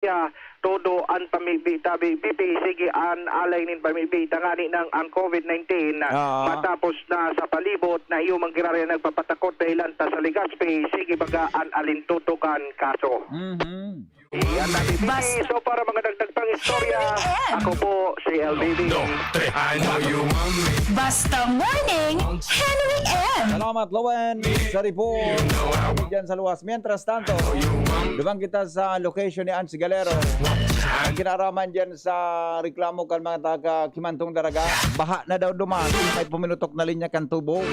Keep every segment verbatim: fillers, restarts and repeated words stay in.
Kaya todo an pamibi tabi, pipi, sige, an alay nin pamibi tangani nang ang covid nineteen Oo. matapos na sa palibot na iyo mang giraray nagpapatakot dahilan ta sa Legazpi, sige, baga an alintutukan kaso. Mhm. Yan na, B B B. Basta So, para mga dagdag pang istorya, Henry M. ako po si L B B. Dos, tres, I know you want me. Basta Morning, Henry M. Salamat, Lowen. Sa report. Diyan sa luwas. Mientras tanto, lumang kita sa location ni Ange Galero. Ang kinaraman diyan sa reklamo kan mga taga Kimantong Daraga. Baha na daw duman. May puminutok na linya kan tubo.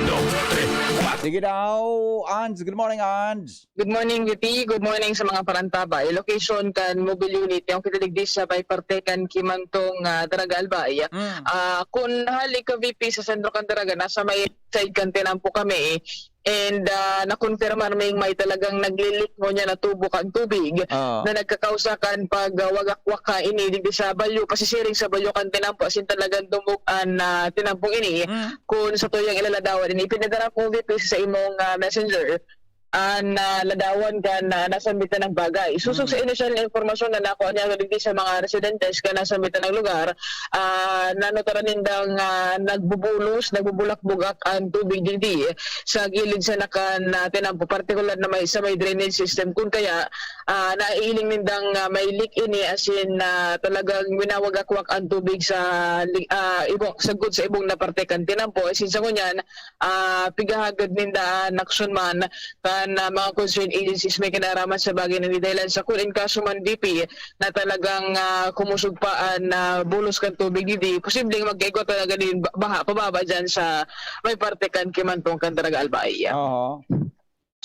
Sige daw, Ange. Good morning, Ange. Good morning, V P. Good morning sa mga parantabay. Location kan mobile unit, yung kita digdi sa may parte kan Kimantong, ah, Daraga, Albay. Mm. Ah, kun hali ka, V P, sa sentro kan Daraga, nasa may side kan tinampo kami, eh. And, ah, nakonfirmar ming may talagang naglilik ngunyan na tubo kan tubig Oo. na nagkakausa kan pag, ah, wagakwak ka ini digdi sa balyo, pasisiring sa balyo kan tinampo, as in talagang dumog an, ah, tinampong ini. Mm. Kun sa tuyang ilaladawan ini, pinadara ko, V P, sa imong, ah, messenger. Ah, na ladawan kan, ah, nasambitan ng bagay. Susog sa Mm. inisyal na impormasyon na nakuha niya digdi sa mga residentes kan nasambitan ng lugar, ah, nanotaran nindang, ah, nagbubulos, nagbubulak-bugak ang tubig digdi sa gilid sa nakan na tinampo, partikular na may, sa may drainage system. Kun kaya, ah, naiiling nindang, ah, may leak ini, as in, ah, talagang winawagakwak ang tubig sa li-, ah, ibong, sagkod sa ibong na parte kan tinampo. As in, sa ngunyan, ah, pigahagad ninda an aksyon man kan, ah, mga concerned agencies may kinaraman sa bagay na dahilan sa kun in kaso man, V P, na talagang, ah, kumusog pa an, ah, bulos kan tubig digdi, posibleng magkaigwa talaga nin ba-, baha pababa dyan sa may parte kan Kimantong kan Daraga, Albay. Oo.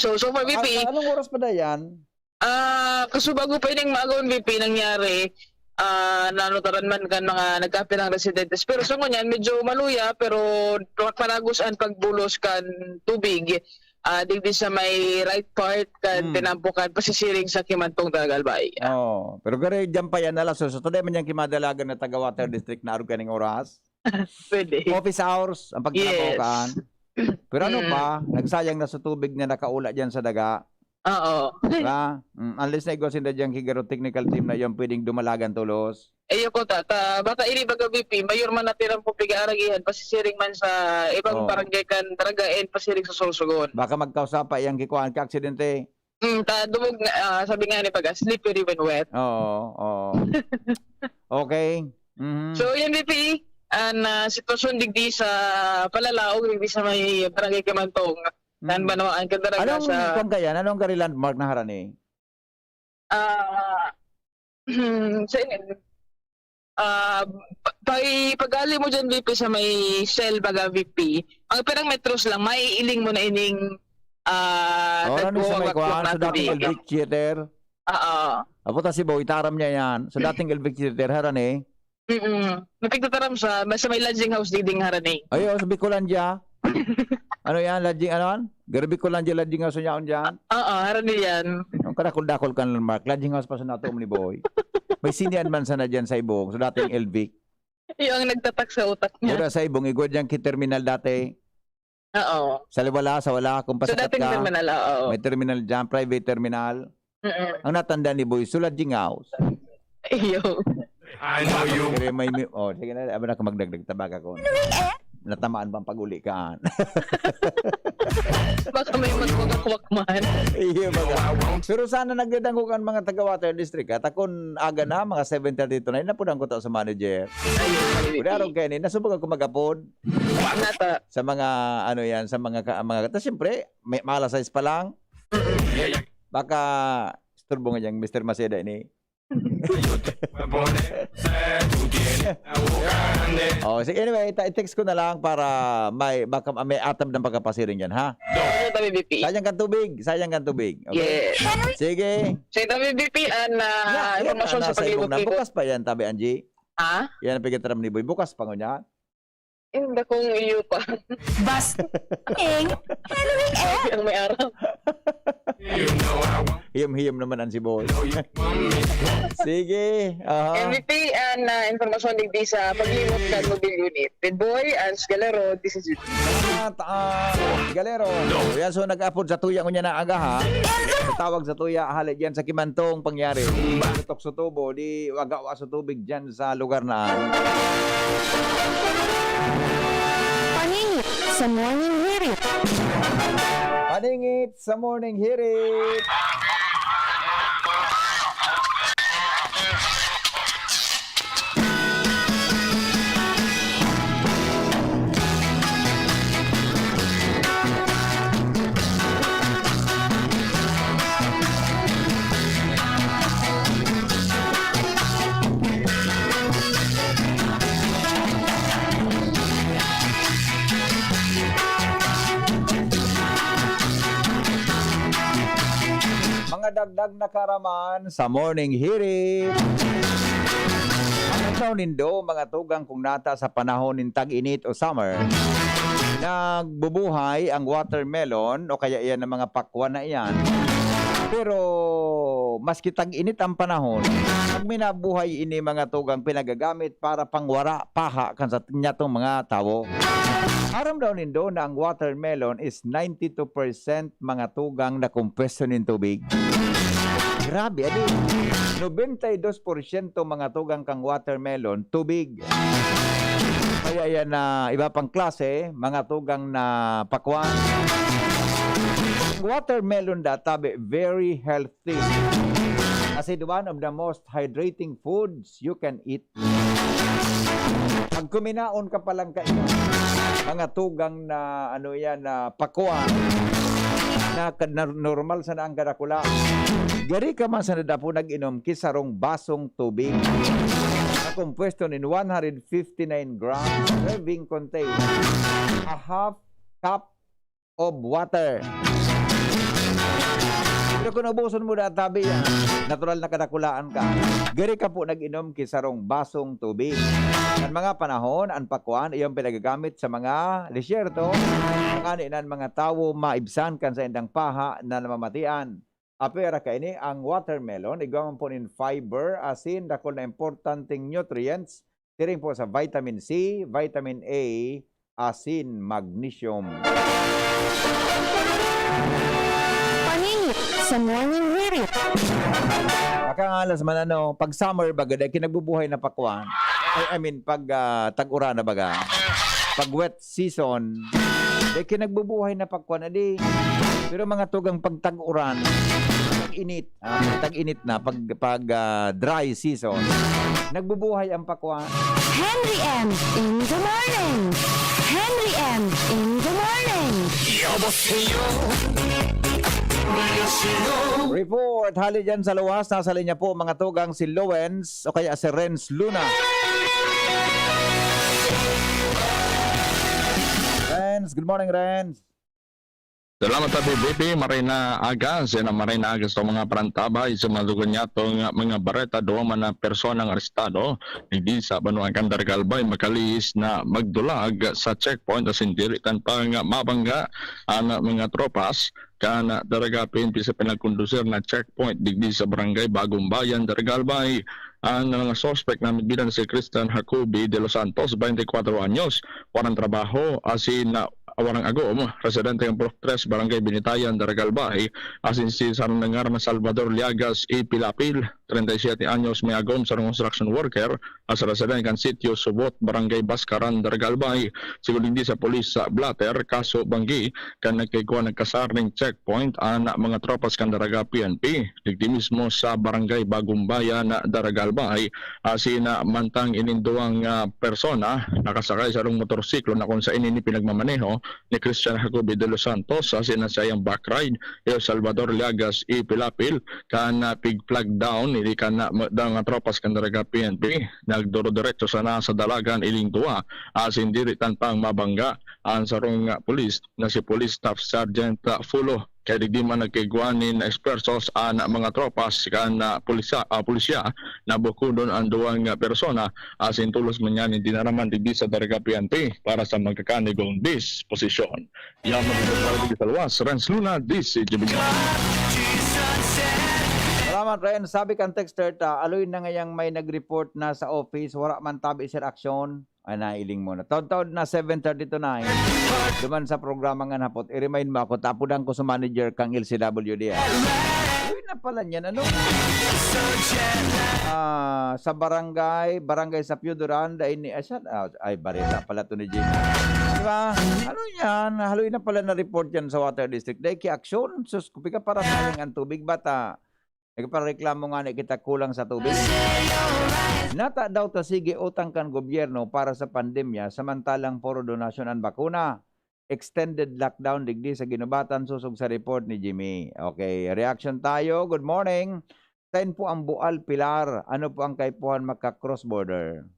So, so far, V P, Ano, anong oras pa dayan? Ah, kasubago pa ining maagahon, V P, nangyari, ah, nanotaran man kan mga nagkapirang residentes. Pero sa ngunyan, medyo maluya, pero paragos an pagbulos kan tubig, ah, digdi sa may right part kan Hmm. tinampo kan pasisiring sa Kimantong Daraga, Albay. Oo. Pero garo, diyan pa yan, alas dos. So, today man yan kimadalagan na taga Water District na arog kaning oras. Pwede. Office hours, ang pagtrabaho Yes. kaan. Pero ano Mm. pa, nagsayang na sa tubig na nakaula diyan sa daga. Oo. Diba? Mm, unless na igwa sinda diyan ki garo technical team na yung pwedeng dumalagan tolos. Ayoko ta, ta, baka ini baga, V P, mayor man natirang publika aragihan, pasisiring man sa ibang Oo. barangay kan Daraga and pasiring sa Sorsogon. Baka magkausa pa iyang kikuhaan ka aksidente. Mm, ta, dumog nga, ah, sabi nga ni baga, slippery when wet. Oo, oo. Okay. Mhm. So, yun, V P, an, ah, sitwasyon digdi sa Palalaog, digdi sa may Barangay Kimantong, kan Mm. Banwaan, kan Daraga Anong, sa kwan kaya? Anong gari landmark na harani? Ah, sa inin-, ah, pa-, pag-, pag-ali mo dyan, V P, sa may Shell, baga, V P, mga pirang metros lang, maiiling mo na ining, ah, Oh, ano sa may nagwawagwak kwan? na Sa dating tubig. Elvic Theater? Oo. Apo ta si Boy, taram niya yan. Sa dating Elvic Theater, harani? Mm-mm. Napigtataram sa, sa may lodging house, diding harani. Ay, oh, sa Bicolandia. Ano yan? Lodging, ano yan? Garo Bicolandia, lodging house niya on dyan? Oo, harani yan. Ang kadakol-dakol kan landmark. Lodging house pa sa nato ni Boy. May sinian man sana dyan sa Ibong. Sa dating Elvic. Yung ang nagtatak sa utak niya. Mura sa Ibong, igwa dyan ki terminal dati. Oo. Sa wala, sa wala, kung Sa pasakat dating ka, terminal, oo. may terminal dyan, private terminal. Mm-mm. Ang natanda ni Boy, sa lodging house. Iyo. I know you. Kaya may, may, oh, sige na, aba na ako magdagdag, tabag ako. Natamaan pang pag-uli kaan. Baka may magwagakwak man. Iyo, baga. Pero sana nagdadangog ang mga taga Water District, ha? Ta kun aga na, mga seven thirty to nine, napunan ko to sa manager. Ayun, Kuya Arog Kenny, nasubog ako mag-apod. Nata. Sa mga, ano yan, sa mga, ka-, mga, ta, siyempre, may, mga alas sais pa lang. Baka, isturbo nga dyan, Mister Maceda ini. Oh, sige, anyway, ta-, i-text ko na lang para may, baka may atam ng pagkapasiring dyan, ha? Ano tabi, V P? Sayang kang tubig, sayang kang tubig. Okay? Yes. Sige. Sa tabi, V P, an, ah, Yeah, yeah, impormasyon sa nasa imong na. Paglibot-libot. Bukas pa yan, tabi, Angie. Ha? Yan ang pagkataram ni Boy. Bukas pa ngunyan. Inda kong iyo pa. Basta King Henry M. Ang may araw. You know I want Hiyom-hiyom naman an si Boy. Sige, aha. M V P, an, ah, impormasyon digdi sa paglibot kan mobile unit. With Boy, Ans Galero, this is it. Salamat, ah, Galero. Yan, so nag-apod sa tuya ngunyan na aga, ha? Tawag sa tuya, hali dyan sa Kimantong pangyari. Tutok sa tubo, di wagawa sa tubig dyan sa lugar na. Paningit sa Morning Hirit. Paningit sa Morning Hirit. Mga dagdag na kaaraman sa Morning Hirit. Ano daw nindo, mga tugang, kung nata sa panahon nin tag-init o summer, nagbubuhay ang watermelon o kaya iyan ang mga pakwan na iyan. Pero maski tag-init ang panahon, pag minabuhay ini, mga tugang, pinagagamit para pangwara paha kan sa nyatong mga tawo. Aram daw nindo na ang watermelon is ninety-two percent mga tugang na kompuesto nin tubig. Grabe, adi. Nobenta y dos porsyento mga tugang kang watermelon, tubig. Kaya yan na iba pang klase, mga tugang na pakwan. Watermelon databi, very healthy. As in, one of the most hydrating foods you can eat. Pag kuminaon ka pa lang kayo, mga tugang na, ano yan, na pakwan, na, na normal sana ang kadakula. Gari ka man sana dapo nag-inom ki sarong basong tubig na kompuesto nin one hundred fifty-nine grams serving container, a half cup of water. Pero kung ubuson mo na tabi yan, natural na kadakulaan ka. Gari ka po nag-inom ki sarong basong tubig. Kan mga panahon, an pakwan iyong pinagagamit sa mga disyerto, ang ani nan mga tawo maibsan kan saindang paha na namamatian. Apwera kaini, ang watermelon, igwa man po nin fiber, asin, dakul na importanteng nutrients, siring po sa vitamin C, vitamin A, asin, magnesium. Paningit sa Morning Hirit. Makangalas man, ano, pag summer baga, dahil kinagbubuhay na pakwan. I, I mean, pag, ah, tag-uran na baga. Pag wet season, dahil kinagbubuhay na pakwan, adi. Pero mga tugang pag tag-uran, pag init, ah, pag tag-init na, pag, pag, ah, dry season, nagbubuhay ang pakwan. Henry M in the morning. Henry M in the morning. 여보세요. 안녕하세요. Report, hali dyan sa luwas, nasa linya po mga tugang si Lowens o kaya si Renz Luna. Renz, good morning, Renz. Salamat, Happy B P. Maray na aga. Sina maray na aga sa mga parantabay sa mga lugar niya. Itong mga bareta, duwa man na persona ang arestado. Hindi sa banwa kan Daragalbay, makalihis na magdulag sa checkpoint asin diri tan pang mabangga ang mga tropas kan Daraga P N P sa pinagkondusir na checkpoint digdi sa barangay Bagong Bayan, Daragalbay. Ang mga suspect na midbidan si Christian Jacobi de los Santos, twenty-cuatro anyos, walang trabaho, asin na warang agom, residente ng Block tres, Barangay Binitayan, Daragalbay, asin si sarong nangar na Salvador Liagas y Pilapil, treinta y siete anyos, may agom, sarong construction worker, as residente kan sitio Subot, Barangay Bascaran, Daragalbay. Sigon digdi sa polis sa blotter, kaso banggi, kan nagkaigwa nagkasar ning checkpoint an mga tropas kan Daraga P N P, digdi mismo sa Barangay Bagong Bayan, Daragalbay. Asin na mantang ining duwang, ah, persona nakasakay sa sarong motorsiklo na kung sa ini pinagmamaneho ni Christian Jacobi de los Santos, asin na sayang back ride, iyo Salvador Liagas y Pilapil, kan, ah, pig-flag down, ini kan, ah, ma-, mga tropas kan Daraga P N P, nagdoro-diretso sana sa dalagan ining duwa, asin diri tan pang mabangga ang sarong, ah, pulis na si Police Staff Sergeant, ah, Fulo. Kaya digdi man nagkaigwa nin esfuerzos an mga tropas kan, ah, pulisya, ah, pulisya na bukodon ang duwang, ah, persona, asin tolos man niyan dinaraman digdi sa Daraga P N P para sa magkakanigong disposisyon. Yaman digdi sa luwas, Renz Luna, D C G B. Ren, sabi kan texter ta, aloy na ngayang may nag-report na sa office, wala man tabi sir aksyon. Ay, nailing mo na. Taod-taod na seven thirty to nine. Duman sa programa nga hapot, i-remind mo ako, tapudan ko sa manager kang L C W D. Aloy na pala niyan, ano? Ah, sa barangay, barangay sa Piyuduran, dahil ni, ah, siya, ah, ay, bareta pala to ni Jimmy. Di ba? Ano yan? Haloy na pala na report yan sa Water District. Dahil ki aksyon, sus, kupi ka para sayang ang tubig, bata. Nagpareklamo nga na kita kulang sa tubig. Nata daw ta sige utang kan gobyerno para sa pandemya, samantalang puro donasyon ang bakuna. Extended lockdown digdi sa Ginubatan, sosog sa report ni Jimmy. Okay, reaction tayo. Good morning. Saan po ang Bual, Pilar? Ano po ang kaipuhan magka-cross border?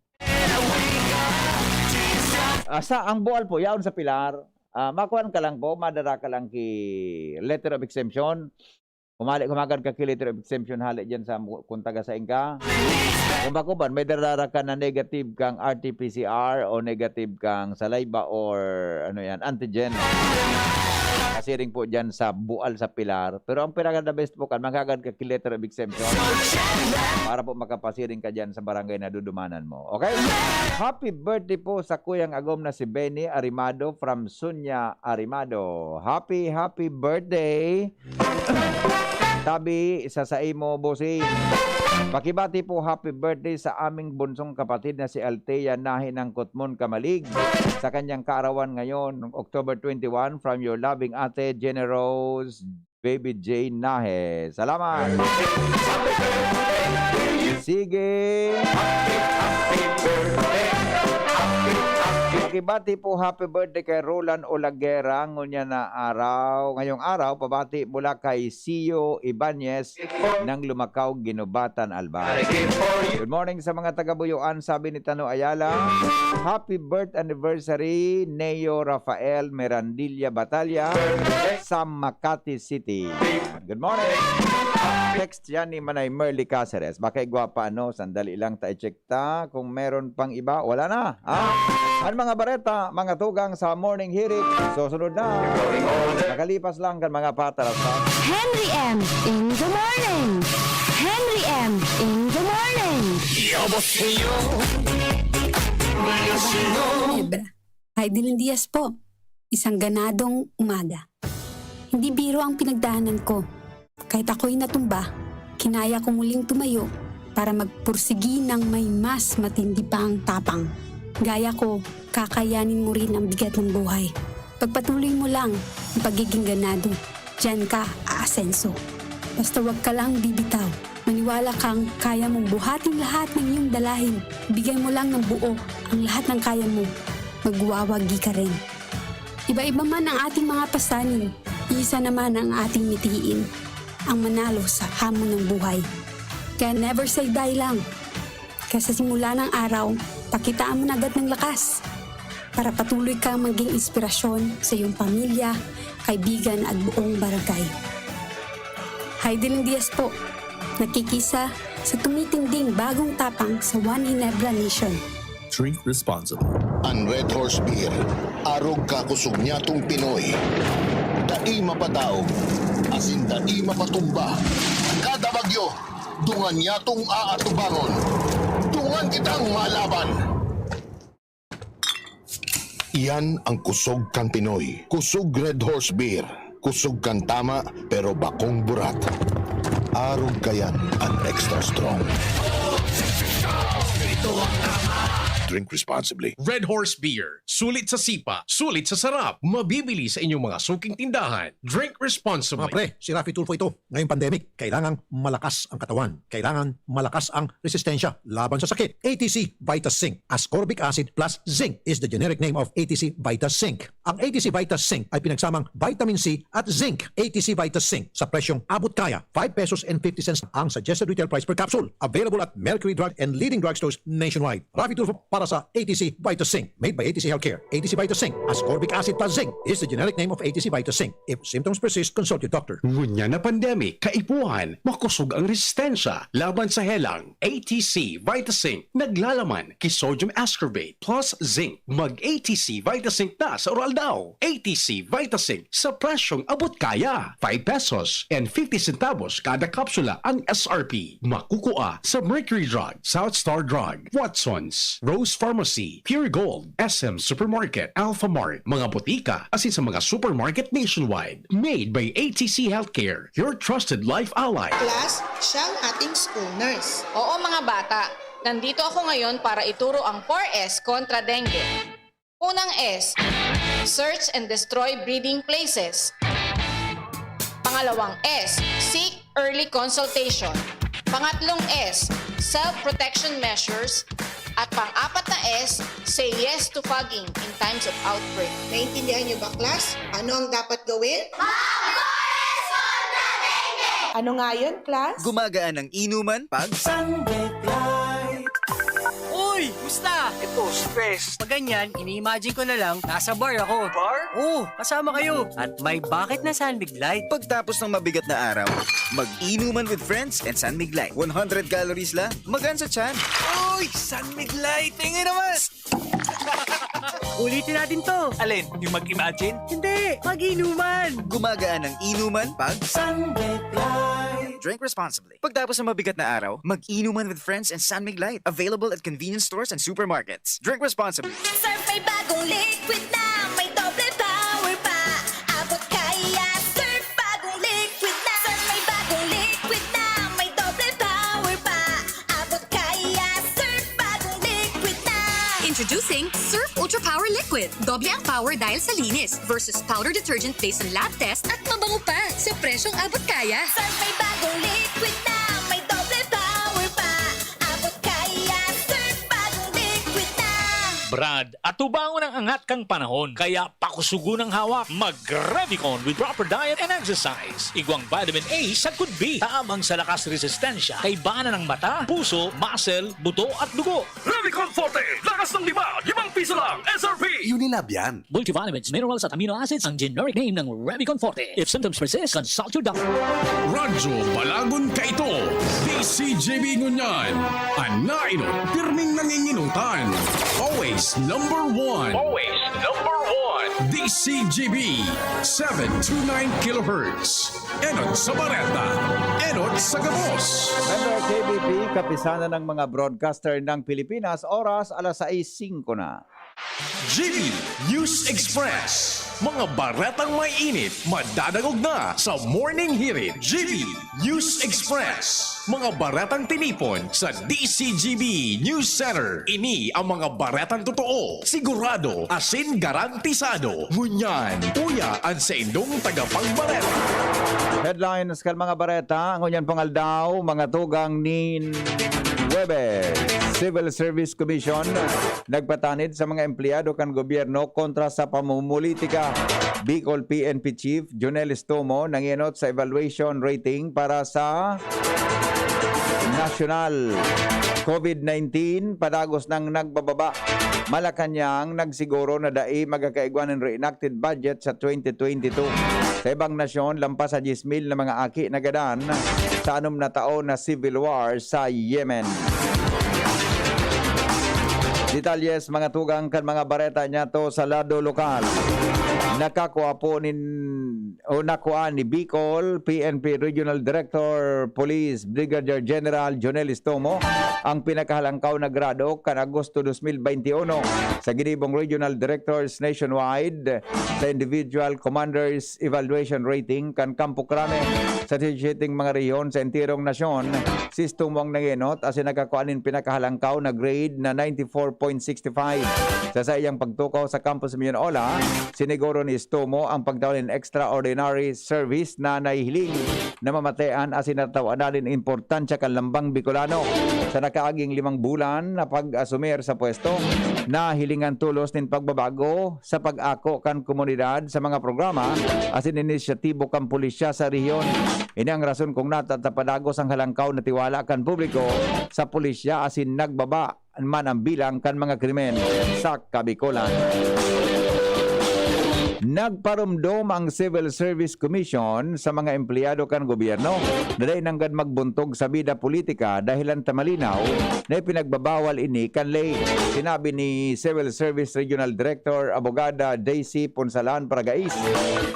Ah, sa ang Bual po, yaon sa Pilar. Ah, makuan ka lang po, madara ka lang ki letter of exemption. Kumali, kumagad ka ki letter of exemption hali dyan sa mu-, kung taga sain ka. Kung bako ba, may darara ka na negative kang R T P C R o negative kang saliva or ano yan, antigen. Pasiring po dyan sa Bual sa Pilar. Pero ang pinaka the best po kan, maghagad ka ki letter of exemption para po makapasiring ka dyan sa barangay na dudumanan mo. Okay? Happy birthday po sa kuyang agom na si Benny Arimado from Sunya Arimado. Happy, happy birthday! Tabi sa saimo, bossing. Pakibati po, happy birthday sa aming bunsong kapatid na si Althea Nahi ng Kutmon, Camalig, sa kanyang kaarawan ngayon, October twenty-one, from your loving ate, Jenny Rose, Baby J Nahe. Salamat. Sige. Pakibati po, happy birthday kay Roland Olagera, ngunya na araw. Ngayong araw, pabati mula kay Sio Ibanez ng Lumacao, Ginubatan, Albay. Good morning sa mga taga Buyoan, sabi ni Tano Ayala. Happy birth anniversary, Neo Rafael Mirandilla Batalla, sa Makati City. Good morning. Text yan ni Manay Merly Caceres. Baka igwa pa, ano, sandali lang ta i-check ta. Kung meron pang iba, wala na. Ha? Ang mga bareta, mga tugang sa Morning Hirit, susunod na. Nakalipas lang kan mga patarasat. Henry M in the morning. Henry M in the morning. Ginebra. Idling Diaz po. Isang ganadong umaga. Hindi biro ang pinagdaanan ko. Kahit ako'y natumba, kinaya ko muling tumayo para magpursigi ng may mas matindi pang tapang. Gaya ko, kakayanin mo rin ang bigat ng buhay. Pagpatuloy mo lang ang pagiging ganado. Diyan ka aasenso. Basta wag ka lang bibitaw. Maniwala kang kaya mong buhatin lahat ng iyong dalahin. Bigay mo lang ng buo ang lahat ng kaya mo. Magwawagi ka rin. Iba-iba man ang ating mga pasanin, iisa naman ang ating mithiin, ang manalo sa hamon ng buhay. Kaya never say die lang. Kaya sa simula ng araw, pakitaan mo na agad ng lakas para patuloy kang maging inspirasyon sa iyong pamilya, kaibigan at buong barangay. Idling Diaz po, nakikisa sa tumitinding bagong tapang sa One Ginebra Nation. Drink responsibly. An Red Horse Beer, arog kakosog nyatong Pinoy. Dai mapadaog, asin dai mapatumba. Kada bagyo, dungan nyatong aatubangon. Dungan kitang malaban. Iyan ang kusog kan Pinoy. Kusog Red Horse Beer. Kusog kan tama, pero bakong burat. Arog kayan an extra strong. Drink responsibly. Red Horse Beer. Sulit sa sipa, sulit sa sarap. Mabibili sa inyong mga suking tindahan. Drink responsibly. Mga pre, si Raffy Tulfo ito. Ngayong pandemic, kailangang malakas ang katawan. Kailangan malakas ang resistensya laban sa sakit. A T C Vitas Zinc, ascorbic acid plus zinc is the generic name of A T C Vitas Zinc. Ang A T C Vitas Zinc ay pinagsamang vitamin C at zinc. A T C Vitas Zinc sa presyong abot kaya, five pesos and fifty cents. Ang suggested retail price per capsule. Available at Mercury Drug and leading drugstores nationwide. Raffy Tulfo para sa A T C Vitas Zinc. Made by A T C Healthcare. A T C Vitas Zinc, ascorbic acid plus zinc is the generic name of A T C Vitas Zinc. If symptoms persist, consult your doctor. Ngunyan na pandemic, kaipuhan, makosog ang resistensya laban sa helang. A T C Vitas Zinc, naglalaman ki sodium ascorbate plus zinc. Mag A T C Vitas Zinc na sa oral Daw, A T C Vitasin sa presyong abot kaya. Five pesos and fifty centavos kada kapsula ang S R P. Makukua sa Mercury Drug, South Star Drug, Watson's, Rose Pharmacy, Pure Gold, S M Supermarket, Alpha Mart, mga botika, asin sa mga supermarket nationwide. Made by A T C Healthcare, your trusted life ally. Class, siya ang ating school nurse. Oo mga bata, nandito ako ngayon para ituro ang four S kontra dengue. Unang S, search and destroy breeding places. Pangalawang S, seek early consultation. Pangatlong S, self-protection measures. At pang-apat na S, say yes to fogging in times of outbreak. Naintindihan niyo ba, class? Ano ang dapat gawin? Ano nga yun, class? Gumagaan ang inuman pag Uy! Musta? Ito, stress. Pag ganyan, ini-imagine ko na lang, nasa bar ako. Bar? Oo, kasama kayo. At may bakit na San Mig Light. Pagtapos ng mabigat na araw, mag-inuman with friends and San Mig Light. One hundred calories lang, magaan sa tiyan. Uy! San Mig Light! Tingin naman! Ulitin natin to. Alin? Yung mag-imagine? Hindi, mag-inuman. Gumagaan ang inuman pag San Mig Light. Drink responsibly. Pagtapos ng mabigat na araw, mag-inuman with friends and San Mig Light. Available at convenience stores and supermarkets. Drink responsibly. Surf may bagong liquid na, may doble power pa. Abot kaya, Surf bagong liquid na. Surf may bagong liquid na, may doble power pa. Abot kaya, Surf bagong liquid na. Introducing Surf Ultra Power Liquid. Doble ang power dahil sa linis versus powder detergent based on lab test at mabango pa sa presyong abot kaya. Surf may bagong liquid na, may doble power pa. Abot kaya, Surf bagong liquid na. Brad, atubangon ang angat kan panahon, kaya pakusugon ang hawak. Mag-Revicon with proper diet and exercise. Igwang vitamin A sagkod B, tabang sa lakas resistensya, kaibanan ng mata, puso, muscle, buto at dugo. Revicon Forte, lakas ng lima, limang piso lang, S R P. Unilab yan. Multivitamins, minerals at amino acids ang generic name ng Revicon Forte. If symptoms persist, consult your doctor. Radyo Balagon Kaito, D C G B Ngunyan, an nainot, pirming nanginginutan. Always number one. Always number one. D C G B, seven two nine kilohertz. Enot sa bareta, enot sa gabos. Member K B P, Kapisanan ng mga Broadcaster ng Pilipinas, oras alas sais singko na. G B News Express. Mga baretang may init, madadangog na sa Morning Hirit. G B News Express. Mga baretang tinipon sa D C G B News Center. Ini ang mga baretang totoo, sigurado, asin garantisado. Ngunyan, uya an saindong tagapagbareta. Headlines kan mga bareta, ngunyan pong aldaw, mga tugang nin Huwebes. Civil Service Commission nagpatanid sa mga empleyado kan gobyerno kontra sa pamumulitika. Bicol P N P Chief Jonel Estomo nangenot sa evaluation rating para sa national. COVID nineteen padagos nang nagbababa. Malacanang nagsiguro na dai magkakaigwa nin reenacted budget sa twenty twenty-two. Sa ibang nasyon, lampas sa diyes mil na mga aki nagadan sa anom na taon na civil war sa Yemen. Detalye sa mga tugang kan mga bareta niyato sa lado lokal. Nakakua po nin o nakua ni Bicol P N P Regional Director Police Brigadier General Jonel Estomo ang pinakahalangkaw na grado kan Agosto dos mil baynte uno sa ginibong Regional Directors Nationwide sa Individual Commanders Evaluation Rating kan Kampo Krame sa disisyete mga rehiyon sa entirong nasyon. Si Estomo ang nangenot asin nakakua nin pinakahalangkaw na grade na ninety-four point six five. Sa saiyang pagtukaw sa Campus Mion Ola, siniguro ni Estomo ang pagtao nin extraordinary service na nahihiling na mamatean asin natatawan nin importansya kan lambang Bicolano. Sa nakaaging limang bulan na pag-asumir sa pwesto, nahilingan tolos nin pagbabago sa pag-ako kan komunidad sa mga programa asin inisyatibo kan pulisya sa rehiyon. Ini ang rason kung natatapadagos ang halangkaw na tiwala kan publiko sa pulisya asin nagbaba man ang bilang kan mga krimen sa Kabikolan. Nagparumdom ang Civil Service Commission sa mga empleyado kan gobyerno na dai nanggad magbuntog sa bida politika dahilan ta malinaw na ipinagbabawal ini kan ley. Sinabi ni Civil Service Regional Director Abogada Daisy Punsalan Paragais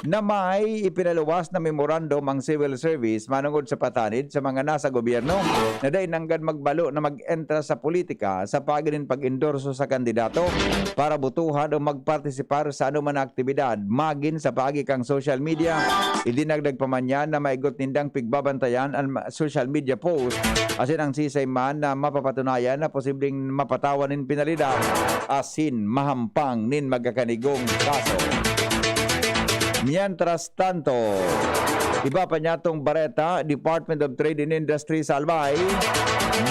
na may ipinaluwas na memorandum ang Civil Service manungod sa patanid sa mga nasa gobyerno na dai nanggad magbalo na mag-entra sa politika sa paagi nin pag-endorso sa kandidato para botohan o magpartisipar sa anoman na aktibidad magin sa paagi kan social media. Idinagdag pa man niya na maigot nindang pigbabantayan an ma-, social media post asin ang sisay man na mapapatunayan na posibleng mapatawan nin penalidad asin mahampang nin magkakanigong kaso. Mientras tanto, iba pa niyatong bareta, Department of Trade and Industry sa Albay,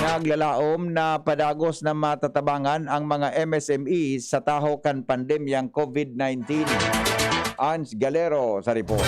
naglalaom na padagos na matatabangan ang mga M S M Es sa tahaw kan pandemyang COVID nineteen. Ans Galero sa report.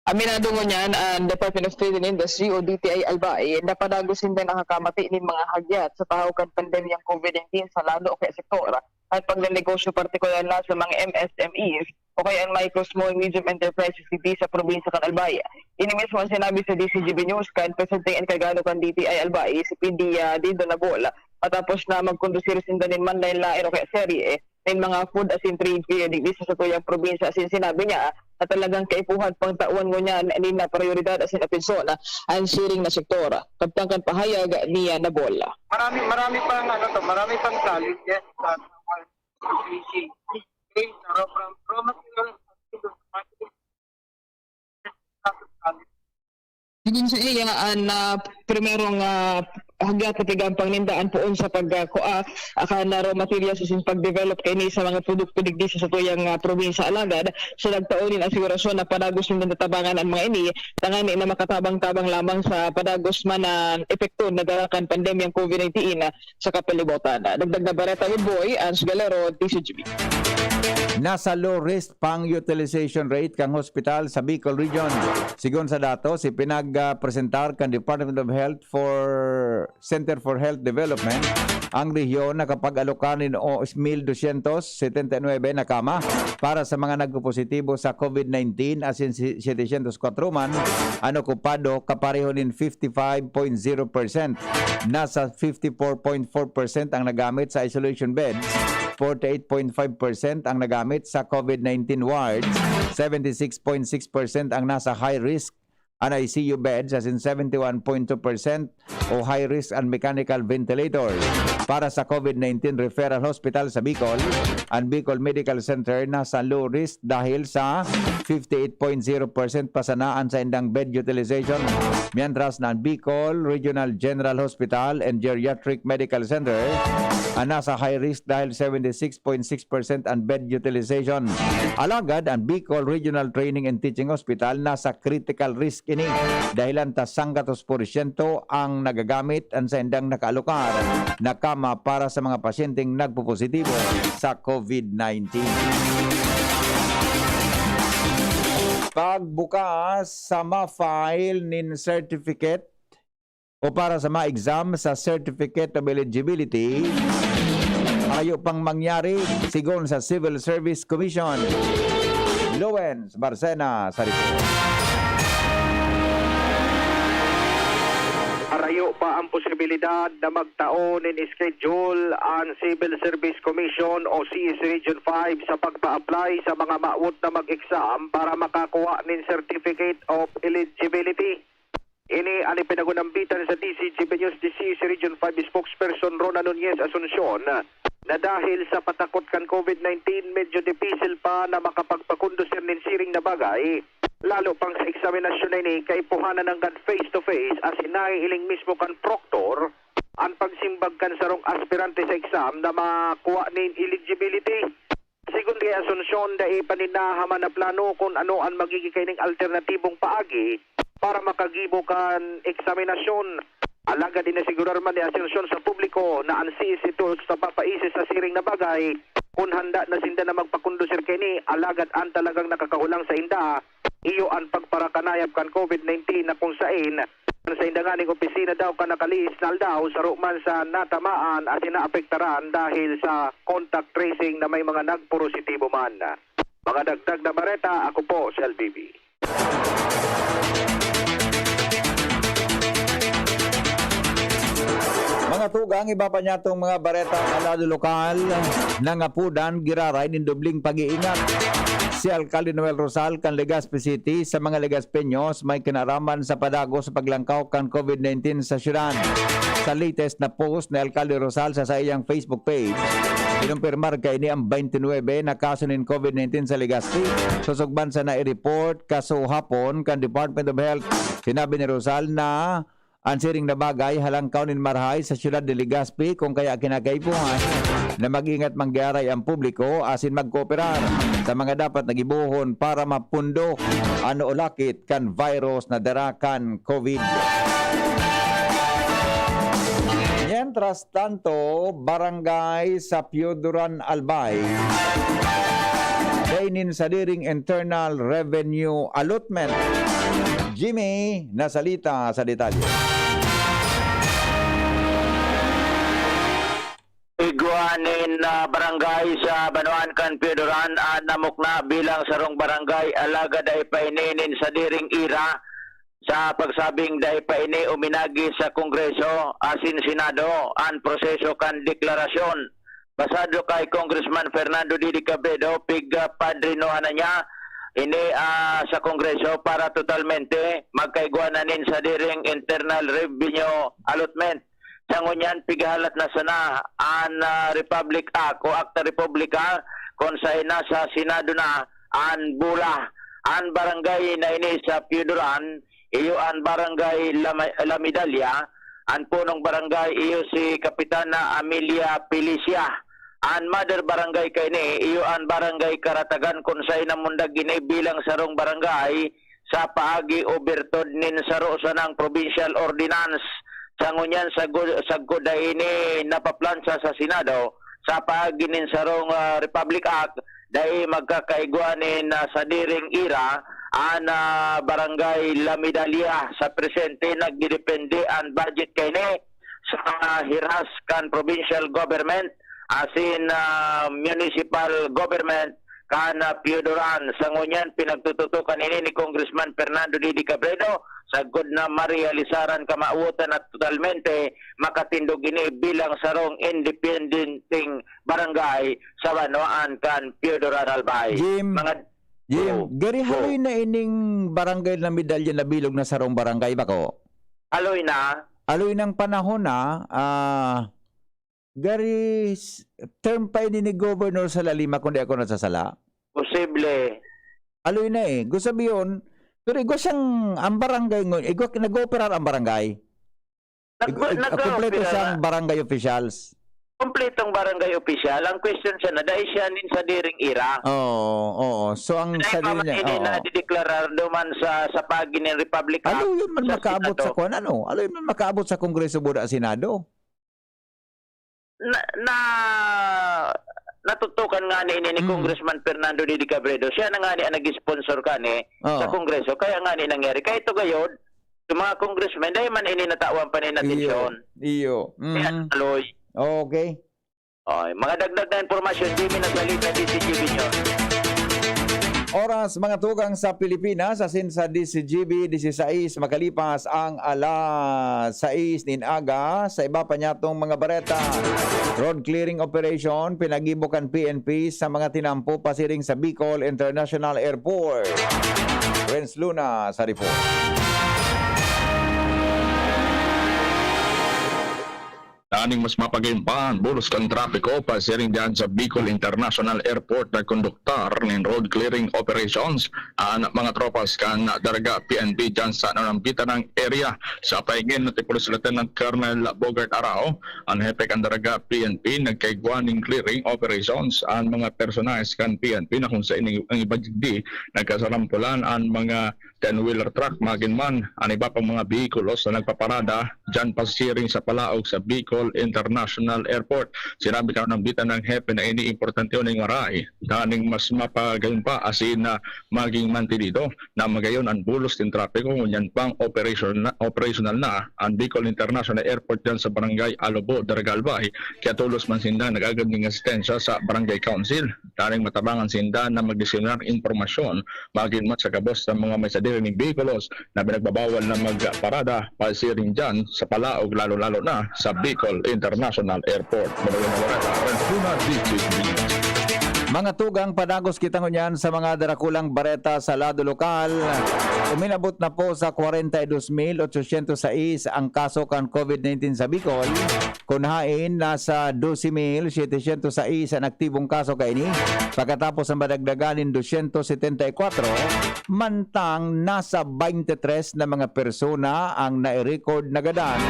Aminado ngunyan an Department of Trade and Industry o D T I Albay na padagos sinda nakakamati nin mga hagyat sa tahaw kan pandemyang COVID nineteen sa lado o kaya sektor kan pagnenegosyo, partikular na sa mga M S M Es o kaya an micro, small, medium enterprises digdi sa probinsya kan Albay. Ini mismo an sinabi sa D Z G B News kan presenteng enkargado kan D T I Albay, si P D, ah, Dindo Nabol, matapos na magkondusir sinda nin manlaen-laen o kaya serye nin mga food asin trade fair digdi sa satuyang probinsya, asin sinabi niya na talagang kaipuhan pang tawan ngunyan nin na prayoridad asin atensyon an siring na sektor. Kabtang kan pahayag ni Nabol. Marami, marami pang, ano to, marami pang challenges sa fishing. Okay, raw, raw, raw material, Sigon sa iya, an, ah, primerong, ah, hagyat na tigampang ninda an poon sa pagkakua, ah, kan raw materials asin pag-develop kaini sa mga produkto digdi sa satuyang, ah, probinsya. Alagad, sa nagtao nin asigurasyon na padagos nindang tatabangan an mga ini, tangani na makatabang-tabang lamang sa padagos man na epekto na dara kan pandemyang COVID nineteen, ah, sa kapalibutan. Dagdag na bareta with Boy, Ans Galero, D Z G B. Nasa low risk pang utilization rate kan hospital sa Bicol Region. Sigon sa datos, ipinagpresentar kan Department of Health for Center for Health Development, ang rehiyon nakapag-alokar nin o-, mil dosyentos setenta y nuebe na kama para sa mga nagpopositibo sa COVID nineteen, asin si-, setecientos kwatro man an okupado, kapareho nin fifty-five point zero percent. Nasa fifty-four point four percent ang nagamit sa isolation beds, forty-eight point five percent ang nagamit sa COVID nineteen wards, seventy-six point six percent ang nasa high risk an I C U beds, asin seventy-one point two percent o high risk an mechanical ventilators. Para sa COVID nineteen Referral Hospital sa Bicol, an Bicol Medical Center nasa low risk dahil sa fifty-eight point zero percent pa sana an saindang bed utilization, mientras na an Bicol Regional General Hospital and Geriatric Medical Center an nasa high risk dahil seventy-six point six percent an bed utilization. Alagad an Bicol Regional Training and Teaching Hospital nasa critical risk ini, dahilan ta sanggatos porsyento ang nagagamit an saindang nakaalokar na kama para sa mga pasyenteng nagpopositibo sa COVID nineteen. Pagbukas sa ma-file nin certificate o para sa ma-exam sa Certificate of Eligibility, ayo pang mangyari, sigon sa Civil Service Commission. Lawrence Barcena sa report. Arayo pa ang posibilidad na magtao nin schedule an Civil Service Commission o C S Region five sa pagpa-apply sa mga mawot na mag-exam para makakuha nin Certificate of Eligibility. Ini an ipinagunambitan sa D Z G B News D C S Region five Spokesperson Rona Nunez Asuncion, na dahil sa patakot kan COVID nineteen, medyo dipisil pa na makapagpakondusir nin siring na bagay, lalo pang sa eksaminasyon na ini, kaipuhan na nanggad face-to-face asin nahihiling mismo kan proktor an pagsimbag kan sarong aspirante sa exam na makuha nin eligibility. Sigon kay Asuncion, dai pa nin nahaman na plano kun ano an magigin kaining alternatibong paagi para makagibo kan eksaminasyon. Alagad inasigurar man ni Asuncion sa publiko na an C S E tools napapaisi sa siring na bagay kun handa na sinda na magpakondusir kaini, alagad an talagang nakakahulang sainda iyo an pagparakanayap kan COVID nineteen na kung sain Sa indanganing opisina daw kan nakalihis na aldaw, saro man sa natamaan asin naapektaran dahil sa contact tracing na may mga nagpositibo man. Mga dagdag na bareta, ako po si L B B. Mga tugang, iba pa niyatong mga bareta sa lado lokal, nangapudan, giraray nin dobling pag-iingat. Si Alkalde Noel Rosal kan Legazpi City sa mga Legazpeños may kinaraman sa padago sa paglangkaw kan COVID nineteen sa syudad. Sa latest na post ni Alkalde Rosal sa saiyang Facebook page, kinumpirmar kaini ang twenty-nine na kaso nin COVID nineteen sa Legazpi. Susugban sana i-report kasuhapon kan Department of Health. Sinabi ni Rosal na an siring na bagay halangkaw nin marahay sa siyudad de Legazpi, kung kaya kinakaipuhan na mag-ingat manggaray ang publiko asin magkooperar sa mga dapat na gibohon para mapundo an ulakit kan virus na dara kan COVID. Mientras tanto, barangay sa Pioduran, Albay, dai nin sadiring internal revenue allotment. Jimmy Nasalita sa detalye. Igwa nin, ah, barangay sa banwaan kan Pioduran an namukna bilang sarong barangay, alagad dai pa ini nin sadiring ira sa pagsabing dai pa ini uminagi sa Kongreso asin Senado an proseso kan deklarasyon. Basado kay Congressman Fernando Didi Cabredo, pig-, ah, padrinohan na niya ini, ah, sa Kongreso para totalmente magkaigwa na nin sadiring internal revenue allotment. Sa ngunyan, pigahalat na sana an, ah, Republic Act o Akta Republika, kun saen na sa Senado na an bola. An barangay na ini sa Pioduran, iyo an Barangay Lama-, La Medalla, an punong barangay iyo si Kapitana Amelia Felicia. An mother barangay kaini, iyo an Barangay Karatagan, kun saen namundag ini bilang sarong barangay sa paagi o birtud nin saro sanang provincial ordinance. Sa ngunyan, sagu-, sagkod dai ini napaplansya sa Senado, sa paagi nin sarong, ah, Republic Act, dai magkakaigwa nin, ah, sadiring ira an, ah, Barangay La Medalla. Sa presente, nagdedepende an budget kaini sa hiras kan provincial government asin, ah, municipal government kan, ah, Pioduran. Sa ngunyan, pinagtututokan ini ni Congressman Fernando Didi Cabredo, sagkod na marealisaran kamawotan na totalmente makatindog ini bilang sarong independenteng barangay sa banwaan kan Pioduran, Albay. Jim, Mga Jim, Oo. gari Oo. haloy na ining barangay na medalya na bilog na sarong barangay, bako? Haloy na. Haloy ng panahon na, ah, gari s-, term pa ini ni Governor Sala Lima, kung di ako nasasala. Posible. Haloy na eh. Gusto sabihin, pero igwa siyang, ang barangay ngun-, igwa, nag-ooperar ang barangay. Nag-, Ig-, ig-, nag-ooperar kompleto siyang na. barangay officials. Kompletong barangay official. Ang question siya na, dai siya nin sadiring ira. Oo, oo. So, ang Dai pa sadiri man niya, ini oo. nadideklarar duman sa, sa paagi nin Republic Act Haloy man sa makaabot sa Senado. kuwan, ano? Haloy man makaabot sa Kongreso, buda Senado? Na, na, natutukan nga ni ini ni Hmm. Congressman Fernando Didi Cabredo. Siya na nga ni ang nag-sponsor kani Oo. sa Kongreso. Kaya nga ni nangyari. Kaya ito gayod, yung mga congressmen, dahil man ini natawan pa ni Iyo. atensyon. Iyo. Kaya Mhm. haloy. Okay. Ay, mga dagdag na impormasyon, Jimmy Nasalita, D C G B News. Oras, mga tugang sa Pilipinas, asin sa D C G B, disisais makalipas ang alas sais nin aga. Sa iba pa niyatong mga bareta, road clearing operation, pinagibo kan P N P sa mga tinampo pasiring sa Bicol International Airport. Renz Luna sa report. Tanganing mas mapagayon pa an bulos kan trapiko pasiring diyan sa Bicol International Airport, nagkonduktar nin road clearing operations an mga tropas kan Daraga P N P diyan sa nanambitan na area. Sa paingin ni Police Lieutenant Colonel Bogart Arao, an hepe kan Daraga P N P, nagkaigwa nin clearing operations an mga personahes kan P N P na kun saen ang iba digdi nagkasarampolan an mga ten-wheeler truck, magin man an iba pang mga behikulos na nagpaparada diyan pasiring sa palaog sa Bicol International Airport. Sinabi kan nambitan nin hepe na ini importante ning maray, daning mas mapagayon pa asin na magin mantinido na magayon an bulos nin trapiko ngunyan pang operational na, operational na an Bicol International Airport diyan sa Barangay Alobo, Daraga, Albay. Kaya tolos man sinda nag-agad nin asistensya sa Barangay Council. Daning matabangan sinda na magdisimular impormasyon magin man sa gabos na mga may sadiri nin behikulos na pinagbabawal na magparada pasiring diyan sa palaog, lalo-lalo na sa Bicol International Airport. Manuel Navarrete, Arjuna, D J News. Mga tugang, padagos kita ngunyan sa mga darakulang bareta sa lado lokal. Uminabot na po sa kwarenta y dos mil otsosyentos sais ang kaso kan COVID nineteen sa Bicol. Kun haen, nasa dose mil setecientos sais an aktibong kaso kaini, pagkatapos na madagdagan nin dosyentos setenta y kwatro, mantang nasa baynte tres na mga persona ang nai-record na gadan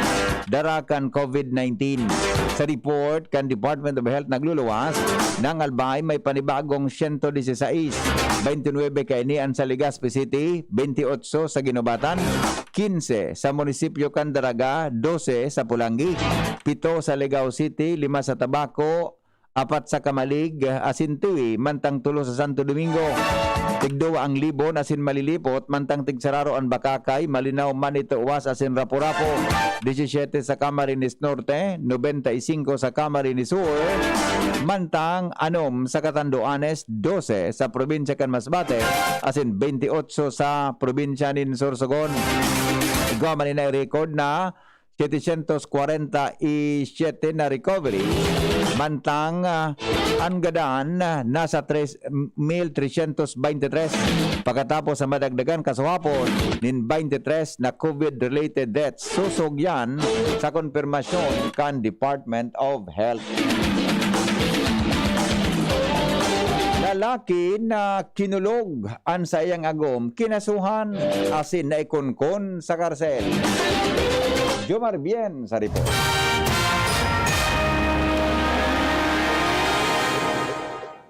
dara kan COVID nineteen. Sa report kan Department of Health nagluluwas, nang Albay may panibagong siyento disisais, baynte nuebe kaini an sa Legazpi City, baynte otso sa Guinobatan, kinse sa munisipyo kan Daraga, dose sa Polangui, pito sa Legao City, lima sa Tabaco, apat sa Camalig, asin Tiwi, mantang tulo sa Santo Domingo. Tigduwa ang Libon asin Malilipot, mantang tigsararo an Bacacay, Malinao, Manito, Uas asin Rapu-Rapu. Disisiyete sa Camarines Norte, nobenta y singko sa Camarines Sur, mantang anom sa Catanduanes, dose sa probinsya kan Masbate, asin baynte otso sa probinsya nin Sorsogon. Igwa man ini nai-record na setecientos kwarenta y siyete na recovery, mantang, ah, an gadan, ah, nasa tres mil tresyentos baynte tres. Pagkatapos sa madagdagan kasuhapon nin baynte tres na COVID-related deaths, sosog yan sa konpirmasyon kan Department of Health. Lalaki na kinulog an saiyang agom, kinasuhan asin naikonkon sa karsel. Jomar Bien sa report.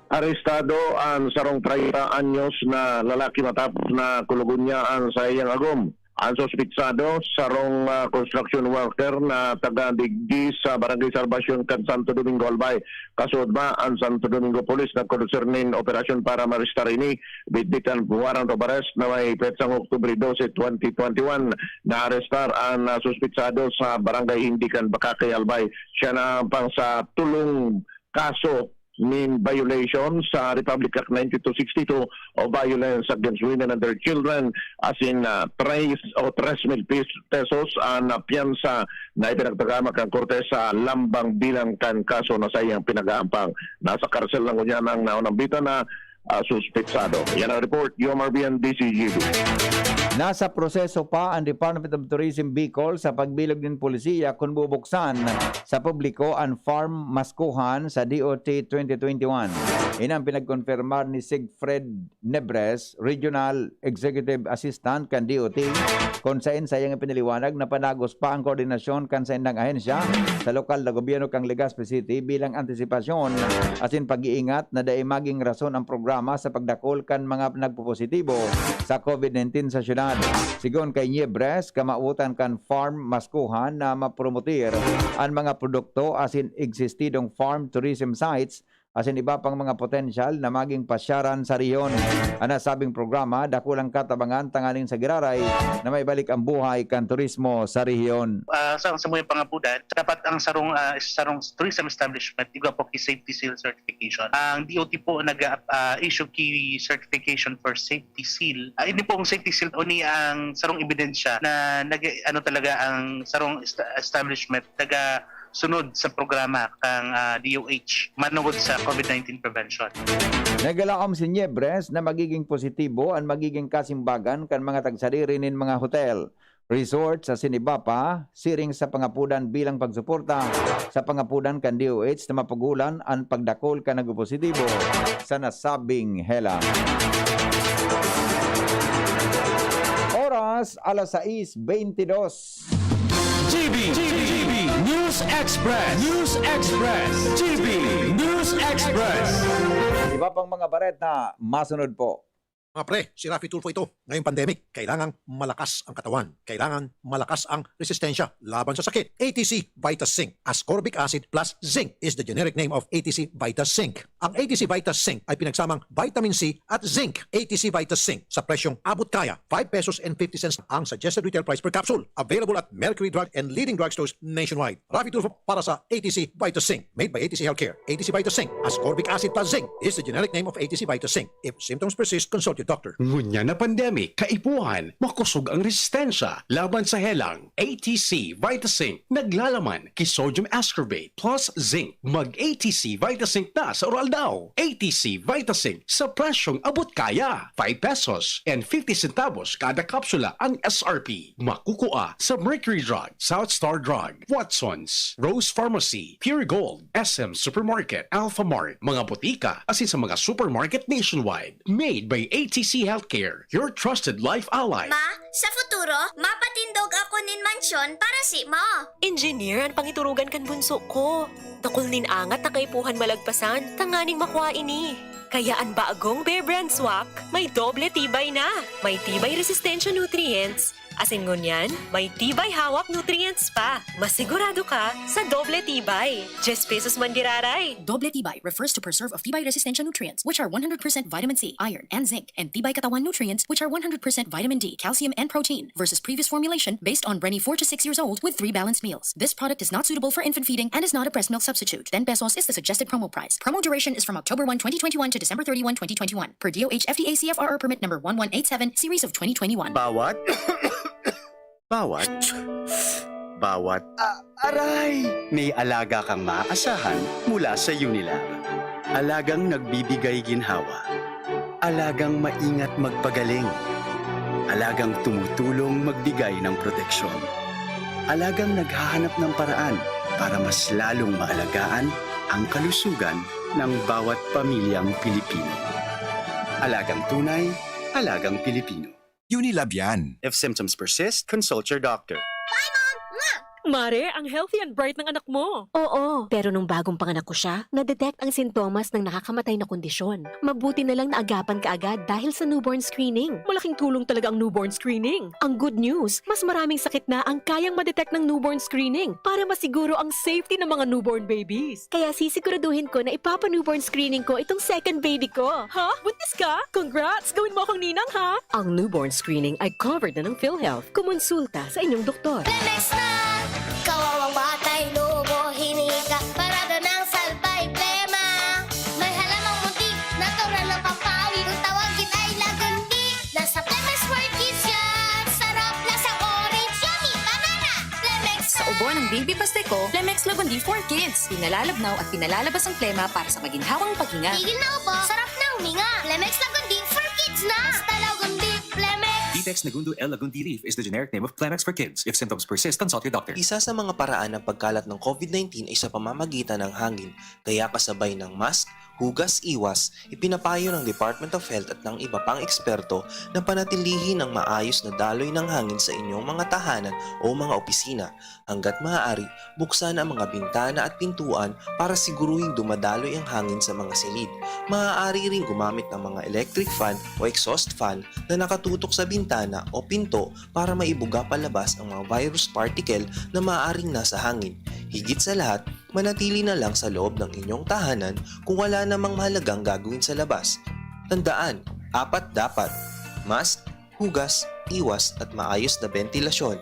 Arestado an sarong treinta anyos na lalaki matapos na kulogon niya an saiyang agom. An suspitsado, sarong, ah, construction worker na taga digdi sa Barangay Salvacion kan Santo Domingo, Albay. Kasuodma, an Santo Domingo Police nagkondusir nin operasyon para maarestar ini. Bitbit an warrant of arrest na may petsang Oktubre dose, twenty twenty-one. Naarestar an, ah, suspitsado sa Barangay Hindi kan Bacacay, Albay. Siya naampang sa tolong kaso nin violation sa Republic Act ninety-two sixty-two o violence against women and their children, asin, ah, tres o tres mil pes-, pesos an, ah, piyansa na ipinagpagama kan korte sa lambang bilang kan kaso na saiyang pinag-aampang. Nasa karsel na ngunyan ang naunambitan na, ah, suspetsado. Yan ang report, Yomar Bian, D C G B. Nasa proseso pa ang Department of Tourism Bicol sa pagbilog nin polisiya kun bubuksan sa publiko an farm maskuhan sa D O T twenty twenty-one. Ini ang pinagkonfirmar ni Siegfried Nebres, Regional Executive Assistant kan D O T, kun saen saiyang ipinaliwanag na padagos pa ang koordinasyon kan saindang ahensya sa lokal na gobyerno kan Legazpi City bilang antisipasyon asin pag-iingat na dai magin rason ang programa sa pagdakul kan mga nagpopositibo sa COVID nineteen sa syudad. Sigon kay Niebres, kamawotan kan farm maskuhan na mapromotir an mga produkto asin existidong farm tourism sites asin iba pang mga potensyal na magin pasyaran sa rehiyon. An nasabing programa, dakulang katabangan tanganing sa giraray na maibalik ang buhay kan turismo sa rehiyon. Ah, sa, sa mga pangapudan, dapat ang sarong, ah, sarong tourism establishment, igwa po ki safety seal certification. Ang D O T po nag, ah, issue ki certification for safety seal. Ah, ini pong safety seal, oni ang sarong ebidensya na nag, ano talaga ang sarong est-, establishment naga sunod sa programa kan, ah, D O H manungod sa COVID nineteen prevention. Nagalaom si Niebres na magiging positibo an magiging kasimbagan kan mga tagsadiri nin mga hotel, resort sa siniba pa, siring sa pangapudan bilang pagsuporta sa pangapudan kan D O H na mapugulan an pagdakul kan nagpopositibo sa nasabing hela. Oras, alas sais beintidos. G B, G B News Express, News Express, G B News Express. Iba pang mga bareta, masunod po. Kapre, si Raffy Tulfo ito. Ngayong pandemic, kailangang malakas ang katawan. Kailangan malakas ang resistensya laban sa sakit. A T C Vita Zinc, ascorbic acid plus zinc is the generic name of A T C Vita Zinc. Ang A T C Vita Zinc ay pinagsamang vitamin C at zinc. A T C Vita Zinc sa presyong abot kaya, five pesos and fifty cents ang suggested retail price per capsule. Available at Mercury Drug and leading drugstores nationwide. Raffy Tulfo para sa A T C Vita Zinc. Made by A T C Healthcare. A T C Vita Zinc, ascorbic acid plus zinc, is the generic name of A T C Vita Zinc. If symptoms persist, consult your doctor. Ngunyan na pandemic, kaipuhan, makosog ang resistensya laban sa helang. A T C Vita Zinc, naglalaman ki sodium ascorbate plus zinc. Mag A T C Vita Zinc na sa Uraldaw. A T C Vita Zinc sa presyong abot kaya. Five pesos and fifty centavos kada kapsula ang S R P. Makukua sa Mercury Drug, South Star Drug, Watsons, Rose Pharmacy, Pure Gold, S M Supermarket, Alpha Mart, mga botika, asin sa mga supermarket nationwide. Made by A T C Healthcare, your trusted life ally. Ma, sa futuro, mapatindog ako nin mansyon para si mo. Engineer an pangiturugan kan bunso ko. Dakul nin angat na kaipuhan malagpasan, tanganing makua ini. Kaya an bagong Bear Brand Swak, may doble tibay na. May tibay resistensya nutrients, asin ngunyan, may tibay hawak nutrients pa. Masigurado ka sa doble tibay. Diyes pesos man giraray. Doble tibay refers to preserve of tibay resistensya nutrients, which are one hundred percent vitamin C, iron, and zinc, and tibay katawan nutrients, which are one hundred percent vitamin D, calcium, and protein, versus previous formulation based on Brenny four to six years old with three balanced meals. This product is not suitable for infant feeding and is not a breast milk substitute. Ten pesos is the suggested promo price. Promo duration is from October one, twenty twenty-one to December thirty-one, twenty twenty-one, per D O H F D A C F R R permit number one one eight seven, series of twenty twenty-one. Bawat, bawat, bawat, ah, aray! May alaga kang maaasahan mula sa Unilab. Alagang nagbibigay ginhawa. Alagang maingat magpagaling. Alagang tumutulong magbigay ng proteksyon. Alagang naghahanap ng paraan para mas lalong maalagaan ang kalusugan ng bawat pamilyang Pilipino. Alagang tunay, alagang Pilipino. Unilab yan. If symptoms persist, consult your doctor. Bye, Mom! Nga! Mare, ang healthy and bright ng anak mo. Oo, pero nung bagong panganak ko siya, na-detect ang sintomas ng nakakamatay na kondisyon. Mabuti na lang naagapan ka agad dahil sa newborn screening. Malaking tulong talaga ang newborn screening. Ang good news, mas maraming sakit na ang kayang ma-detect ng newborn screening para masiguro ang safety ng mga newborn babies. Kaya sisiguraduhin ko na ipapa-newborn screening ko itong second baby ko. Ha? Buntis ka? Congrats! Gawin mo akong ninang, ha? Ang newborn screening ay covered na ng PhilHealth. Kumonsulta sa inyong doktor. Plemex na! Kawawang batay, nubo, hinika, parada ng salbay, plema. May halamang muntik, natural na pampaawit. Kung tawagin ay Lagundi, nasa Plemex for Kids yan. Sarap, lasang orange, yummy, banana. Plemex Sa na! Ubo ng Baby Pasteco, Plemex Lagundi for Kids. Pinalalabnaw at pinalalabas ang plema para sa maginhawang paghinga. Tigil na ubo, sarap na huminga. Plemex Lagundi for Kids na! Basta Lagundi, Plemex! Vitex Negundo L Lagundi Leaf is the generic name of Plemex for Kids. If symptoms persist, consult your doctor. Isa sa mga paraan ng pagkalat ng COVID nineteen ay sa pamamagitan ng hangin, kaya kasabay ng mask, hugas, iwas, ipinapayo ng Department of Health at ng iba pang eksperto na panatilihin ang maayos na daloy ng hangin sa inyong mga tahanan o mga opisina. Hangga't maaari, buksan ang mga bintana at pintuan para siguruhing dumadaloy ang hangin sa mga silid. Maaari ring gumamit ng mga electric fan o exhaust fan na nakatutok sa bintana o pinto para maibuga palabas ang mga virus particle na maaaring nasa hangin. Higit sa lahat, manatili na lang sa loob ng inyong tahanan kung wala namang mahalagang gagawin sa labas. Tandaan, apat dapat: mask, hugas, iwas, at maayos na bentilasyon.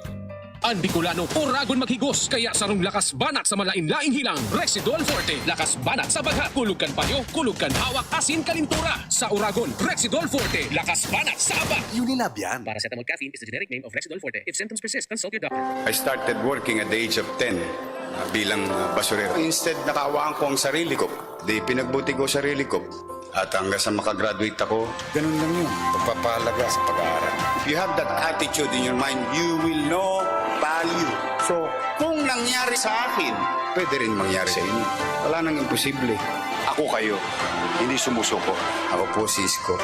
An Bicolano, oragon maghigos, kaya sarong lakas banat sa malain-laing hilang, Rexidol Forte. Lakas banat sa baghat, kulog kan panyo, kulog kan hawak, asin kalintura. Sa oragon, Rexidol Forte. Lakas banat sa aba. Unilab yan. Paracetamol caffeine is the generic name of Rexidol Forte. If symptoms persist, consult your doctor. I started working at the age of ten, ah, bilang, ah, basurero. Instead, nakahawaan ko ang sarili ko. Di pinagbuti ko sarili ko. At hanggang sa makagraduate ako, ganun lang yun. Pagpapahalaga sa pag-aaral. If you have that attitude in your mind, you will know value. So, kung nangyari sa akin, pwede rin mangyari sa inyo. Wala nang imposible. Ako kayo, hindi sumusuko. Ako po si Isko.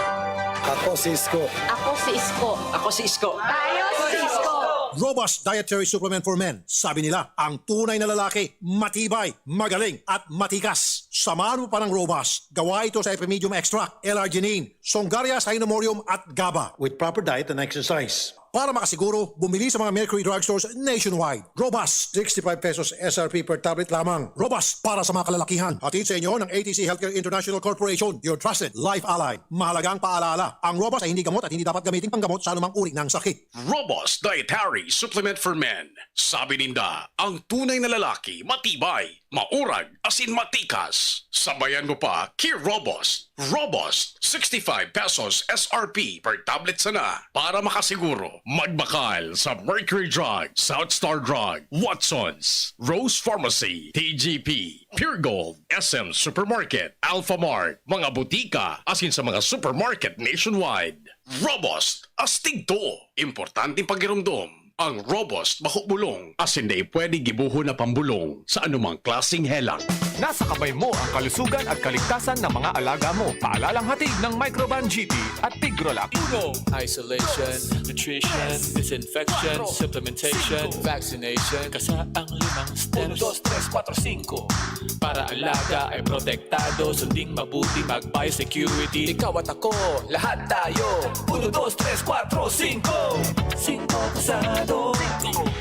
Ako si Isko. Ako si Isko. Ako si Isko. Tayo si Isko. Robust Dietary Supplement for Men. Sabi nila, ang tunay na lalaki, matibay, magaling, at matikas. Samahan mo pa ng Robust. Gawa ito sa Epimedium Extract, L-arginine, Songaria Cynomorium, at GABA. With proper diet and exercise. Para makasiguro, bumili sa mga Mercury Drugstores nationwide. Robust, sixty-five pesos S R P per tablet lamang. Robust para sa mga kalalakihan. Hatid sa inyo ng A T C Healthcare International Corporation, your trusted life ally. Mahalagang paalala, ang Robust ay hindi gamot at hindi dapat gamitin panggamot sa anumang uri ng sakit. Robust Dietary Supplement for Men. Sabi ninda, ang tunay na lalaki, matibay, maurag, asin matikas. Sabayan mo pa, ki Robust. Robust, sixty-five pesos S R P per tablet sana. Para makasiguro, magbakal sa Mercury Drug, South Star Drug, Watsons, Rose Pharmacy, T G P, Pure Gold, S M Supermarket, Alphamart, mga butika, asin sa mga supermarket nationwide. Robust, astig to. Importanteng pagiromdom. Ang Robust bako bulong, asin dai pwede gibohon na pambulong sa anumang klaseng helang. Nasa kamay mo ang kalusugan at kaligtasan ng mga alaga mo. Paalalang hatid ng Microban G P at Tigrolac. Uno, isolation, nutrition, disinfection, supplementation, vaccination. Kasa ang limang steps. Uno, dos, tres, kuwatro, singko. Para alaga ay protektado, sunding mabuti, mag-biosecurity. Ikaw at ako, lahat tayo. Uno, dos, tres, kuwatro, singko. Singko kasado.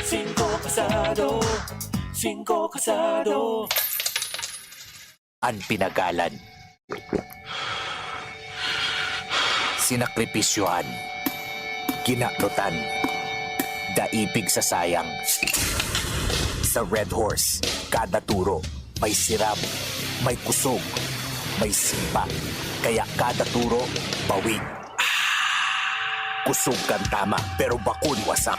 Singko kasado. Singko kasado. An pinagalan. Sinakripisyohan. Kinatrotan. Daipig sa sayang. Sa Red Horse, kada turo may sirab, may kusog, may sipa. Kaya kada turo, bawi. Kusog kan tama, pero bakun wasak.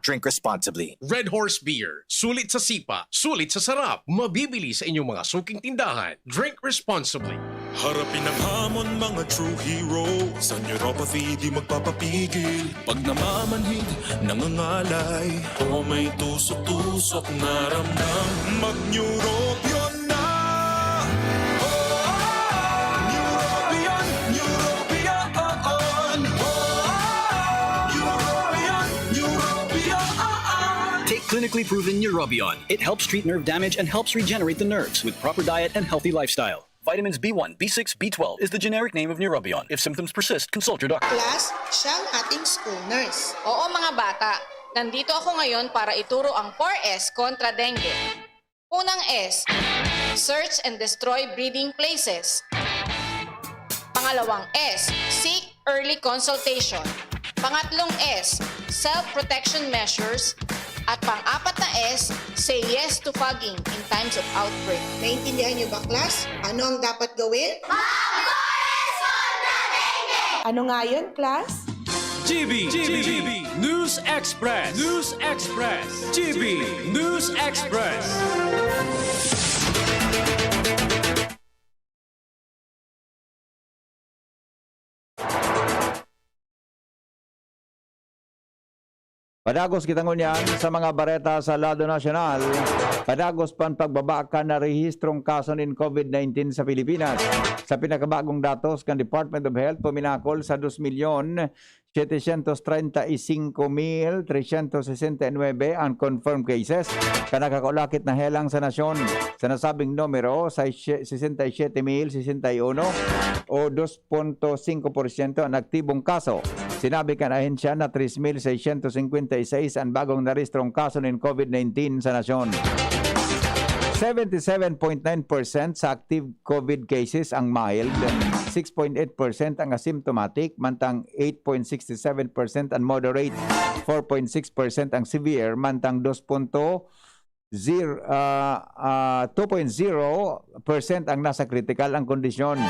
Drink responsibly. Red Horse Beer. Sulit sa sipa, sulit sa sarap. Mabibili sa inyong mga suking tindahan. Drink responsibly. Harapin ang hamon, mga true hero. Sa neuropathy, di magpapapigil. Pag namamanhid, nangangalay. O may tusok-tusok na ramdam. Mag-Neurobion na! Neurobion, Neurobion. Neurobion, Neurobion. Take clinically proven Neurobion. It helps treat nerve damage and helps regenerate the nerves with proper diet and healthy lifestyle. Vitamins B one, B six, B twelve is the generic name of Neurobion. If symptoms persist, consult your doctor. Class, siya ang ating school nurse. Oo, mga bata. Nandito ako ngayon para ituro ang four S kontra dengue. Unang S, search and destroy breeding places. Pangalawang S, seek early consultation. Pangatlong S, self-protection measures. At pang-apat na S, say yes to fogging in times of outbreak. Naintindihan niyo ba, class? Ano ang dapat gawin? Mag-four S kontra dengue! Ano nga yun, class? G B, G B, News Express, News Express, G B News Express. Padagos kita ngunyan sa mga bareta sa lado nasyonal. Padagos pan pagbaba kan narehistrong kaso nin COVID nineteen sa Pilipinas. Sa pinakabagong datos kan Department of Health, puminakol sa dos milyon setecientos treinta y cinco mil trescientos sesenta y nueve ang confirmed cases kan nakakulakit na helang sa nasyon. Sa nasabing numero, sa sesenta y siete mil sesenta y uno o dos punto singko porsyento ang aktibong kaso. Sinabi kan ahensya na tres mil seiscientos cincuenta y seis ang bagong narehistrong kaso nin COVID nineteen sa nasyon. Seventy-seven point nine percent sa active COVID cases ang mild, six point eight percent ang asymptomatic, mantang eight point six seven percent ang moderate, four point six percent ang severe, mantang dos punto zero, ah, ah, two point zero percent ang nasa critical ang kondisyon.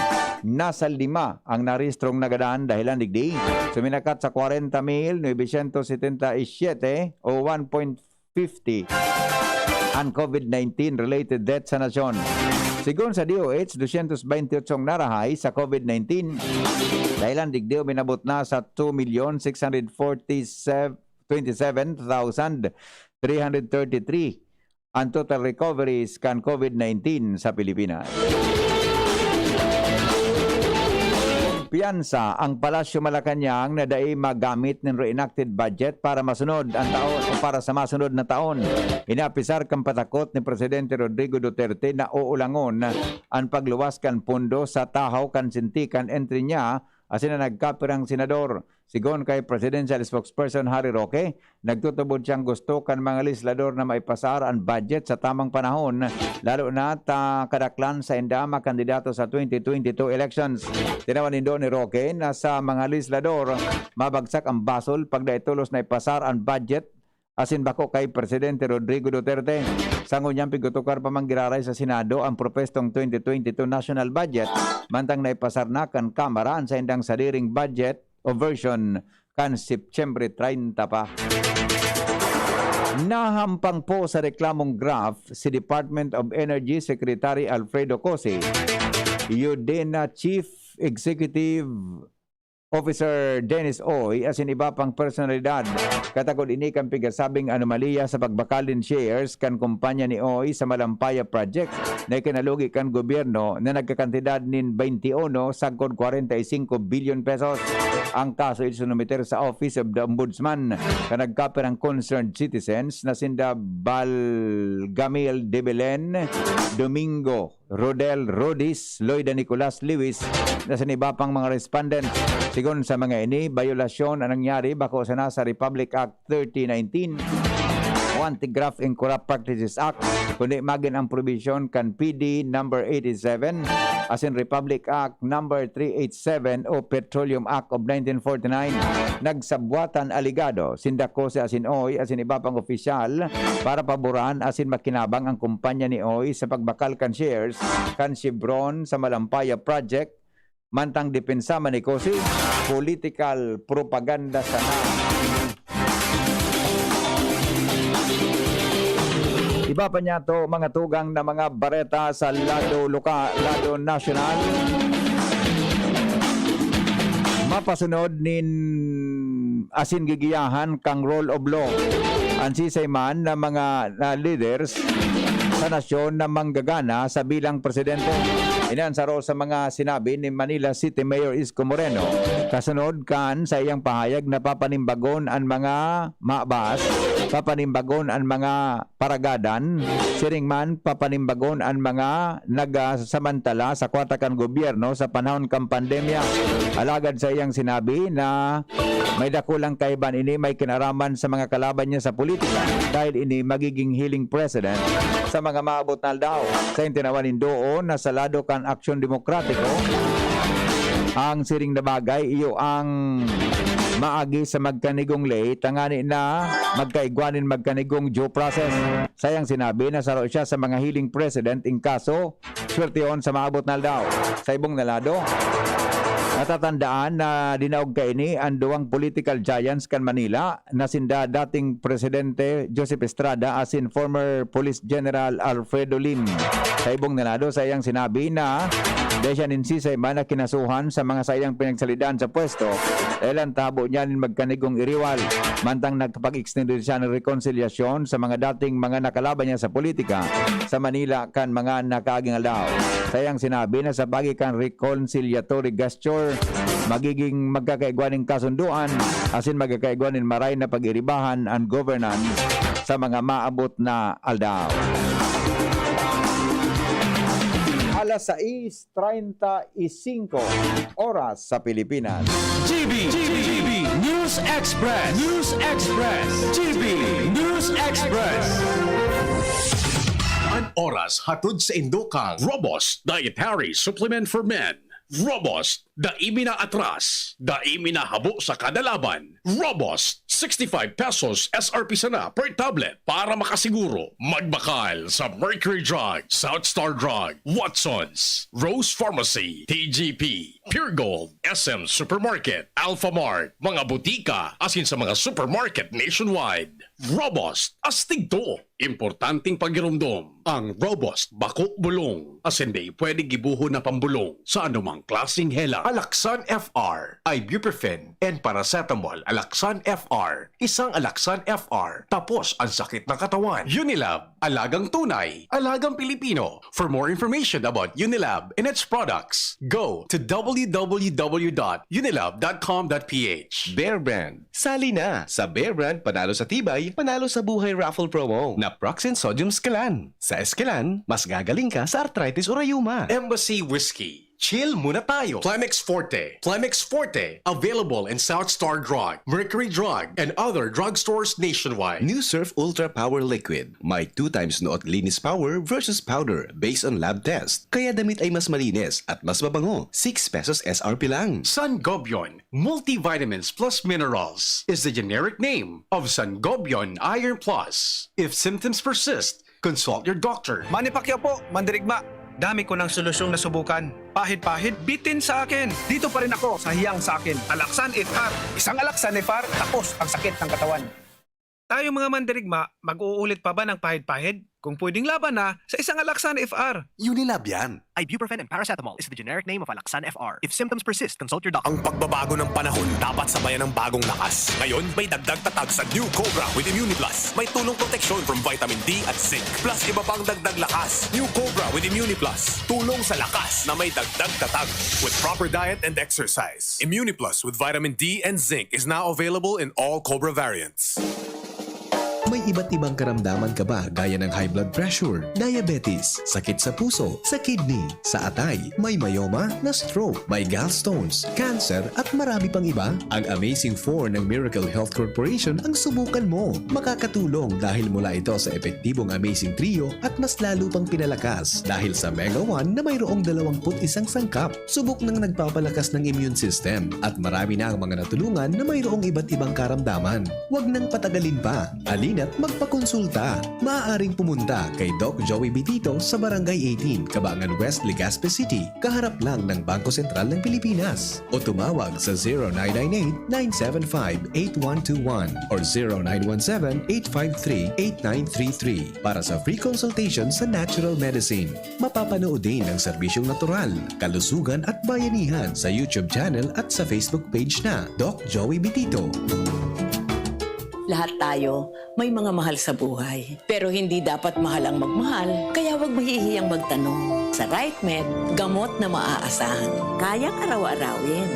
Nasa lima ang narehistrong nagadan. Dahilan digdi, suminakat sa kwarenta mil novecientos setenta y siete o one point fifty ang COVID nineteen related death sa nasyon. Sigon sa D O H, dosyentos baynte otso ang narahay sa COVID nineteen. Dahilan digdi, uminabot na sa two million six hundred forty-seven, twenty-seven thousand three hundred thirty-three ang total recoveries kan COVID nineteen sa Pilipinas. Piyansa ang Palasyo Malacañang na dai magamit nin reenacted budget para masunod ang taon o para sa masunod na taon. Inapisar kan patakot ni Presidente Rodrigo Duterte na uulangon an pagluwas kan pondo sa tahaw kan sintikan entre niya asin an nagkapirang senador. Sigon kay Presidential Spokesperson Harry Roque, nagtutubod siyang gusto kan mga legislador na maipasar an budget sa tamang panahon, lalo na ta kadaklan sainda makandidato sa twenty twenty-two elections. Tinawan nindo ni Roque na sa mga legislador, mabagsak ang basol pag dai tolos na ipasar an budget asin bako kay Presidente Rodrigo Duterte. Sa ngunyan, pigtutukar pa man giraray sa Senado ang propwestong twenty twenty-two national budget, mantang naipasar na kan Kamara an saindang sadiring budget o version kan Setyembre treinta pa. Nahampang po sa reklamong graft si Department of Energy Secretary Alfredo Cose, UDENA Chief Executive Officer Dennis Oy asin iba pang personalidad. Katagod ini kan pigasabing anomalya sa pagbakal nin shares kan kumpanya ni Oy sa Malampaya Project na ikinalugi kan gobyerno na nagkakantidad nin twenty-one sagkod kwarenta y singko bilyon pesos. Ang kaso isinumiter sa Office of the Ombudsman kan nagkapirang concerned citizens na sinda Balgamil de Belen, Domingo Rodel Rodis, Loida Nicolas Lewis, na sa iba pang mga respondent. Sigon sa mga ini, bayolasyon ang nangyari bako sana sa Republic Act thirty nineteen o Anti-Graft and Corrupt Practices Act, kundi magin ang probisyon kan P D number eighty-seven asin Republic Act number three eight seven o Petroleum Act of nineteen forty-nine. Nagsabwatan alegado sinda Cose asin Oy asin iba pang opisyal para paboran asin makinabang ang kumpanya ni Oy sa pagbakal kan shares kan Chevron sa Malampaya Project, mantang depensa man ni Cose, political propaganda sana. Iba pa niya to, mga tugang na mga bareta sa lado loka-, lado nasyonal. Mapasunod nin asin gigiyahan kang rule of law. An sisay man na mga, na leaders sa nasyon na manggagana sa bilang presidente. Ini an saro sa mga sinabi ni Manila City Mayor Isko Moreno kasunod kan sa iyang pahayag na papanimbagon an mga mabas, papanimbagon an mga paragadan, siring man papanimbagon an mga nagsamantala sa kwarta kan gobyerno sa panahon kan pandemya. Alagad sa iyang sinabi na may dakulang kaibahan ini may kinaraman sa mga kalaban niya sa politika, dahil ini magiging healing precedent sa mga maabot na aldaw. Sa intinawan nindoon na sa lado kan aksyon demokratiko, ang siring na bagay iyo ang maagi sa magkanigong ley, tangani na magkaigwa nin magkanigong due process. Sayang sinabi na saro siya sa mga healing precedent in kaso swertehon sa maabot na aldaw. Sa ibong na lado, natatandaan na dinaog kaini an duwang political giants kan Manila na sinda dating Presidente Joseph Estrada asin former Police General Alfredo Lim. Sa ibong na lado, sayang sinabi na dai siya nin sisay man na kinasuhan sa mga saiyang pinagsalidan sa pwesto, dahil ang tabo niya nin magkanigong iriwal. Mantang nagpag-extend siya ng rekonsilyasyon sa mga dating mga nakalaban niya sa politika sa Manila kan mga nakaaging aldaw. Sayang sinabi na sa pagi kan reconciliatory gesture, magiging magkakaigwa nin kasunduan asin magkakaigwa nin maray na pag-iribahan an governance sa mga maabot na aldaw. Alas sais treinta y cinco oras sa Pilipinas. G B, G B, News Express, News Express, G B News Express. An oras hatod saindo kan Robust Dietary Supplement for Men. Robust, dai mi naatras, dai mi nahabo sa kada laban. Robust, sixty-five pesos S R P sana per tablet. Para makasiguro, magbakal sa Mercury Drug, South Star Drug, Watsons, Rose Pharmacy, T G P, Pure Gold, S M Supermarket, Alphamart, mga butika, asin sa mga supermarket nationwide. Robust, astig to! Importanteng pagiromdom, ang Robust Bako Bulong, asin dai pwede gibohon na pambulong sa anumang klaseng hela. Alaxan F R, ibuprofen, and paracetamol. Alaxan F R, isang Alaxan F R, tapos ang sakit ng katawan. Unilab, alagang tunay, alagang Pilipino. For more information about Unilab and its products, go to w w w dot unilab dot com dot p h. Bear Brand. Sali na sa Bear Brand Panalo sa Tibay, Panalo sa Buhay Raffle Promo na Proxin Sodium Scalan. Sa Escalan, mas gagaling ka sa arthritis o rayuma. Embassy Whiskey. Chill muna tayo. Plemex Forte. Plemex Forte. Available in South Star Drug, Mercury Drug, and other drugstores nationwide. New Surf Ultra Power Liquid. May two times noot linis power versus powder based on lab test. Kaya damit ay mas malinis at mas mabango. Six pesos S R P lang. Sangobion Multivitamins Plus Minerals is the generic name of Sangobion Iron Plus. If symptoms persist, consult your doctor. Manny Pacquiao po, mandirigma. Dami ko ng solusyong nasubukan. Pahid-pahid, bitin sa akin. Dito pa rin ako sa hiyang sa akin. Alaxan F R. Isang Alaxan F R, tapos ang sakit ng katawan. Tayo mga mandirigma, mag-uulit pa ba ng pahid-pahid? Kung pwedeng laban na, sa isang Alaxan F R. Unilab yan. Ibuprofen and paracetamol is the generic name of Alaxan F R. If symptoms persist, consult your doctor. Ang pagbabago ng panahon dapat sabayan ng bagong lakas. Ngayon, may dagdag tatag sa New Cobra with Immuniplus. May tulong proteksyon from vitamin D at zinc. Plus iba pang dagdag lakas. New Cobra with Immuniplus. Tulong sa lakas na may dagdag tatag. With proper diet and exercise. Immuniplus with vitamin D and zinc is now available in all Cobra variants. May iba't ibang karamdaman ka ba gaya ng high blood pressure, diabetes, sakit sa puso, sa kidney, sa atay, may myoma, na-stroke, may gallstones, cancer, at marami pang iba? Ang Amazing Four ng Miracle Health Corporation ang subukan mo. Makakatulong dahil mula ito sa epektibong Amazing Trio at mas lalo pang pinalakas dahil sa Mega One na mayroong dalawampu't isang sangkap. Subok nang nagpapalakas ng immune system at marami na ang mga natulungan na mayroong iba't ibang karamdaman. Huwag nang patagalin pa. Halina't magpakonsulta. Maaaring pumunta kay Doc Joey Bitito sa Barangay eighteen, Cabangan West, Legazpi City, kaharap lang ng Bangko Sentral ng Pilipinas. O tumawag sa zero nine nine eight, nine seven five, eight one two one or zero nine one seven, eight five three, eight nine three three para sa free consultation sa natural medicine. Mapapanood din ang serbisyong natural, kalusugan at bayanihan sa YouTube channel at sa Facebook page na Doc Joey Bitito. Lahat tayo may mga mahal sa buhay. Pero hindi dapat mahal ang magmahal, kaya huwag mahihiyang magtanong. Sa Right Med, gamot na maaasahan. Kayang araw-arawin.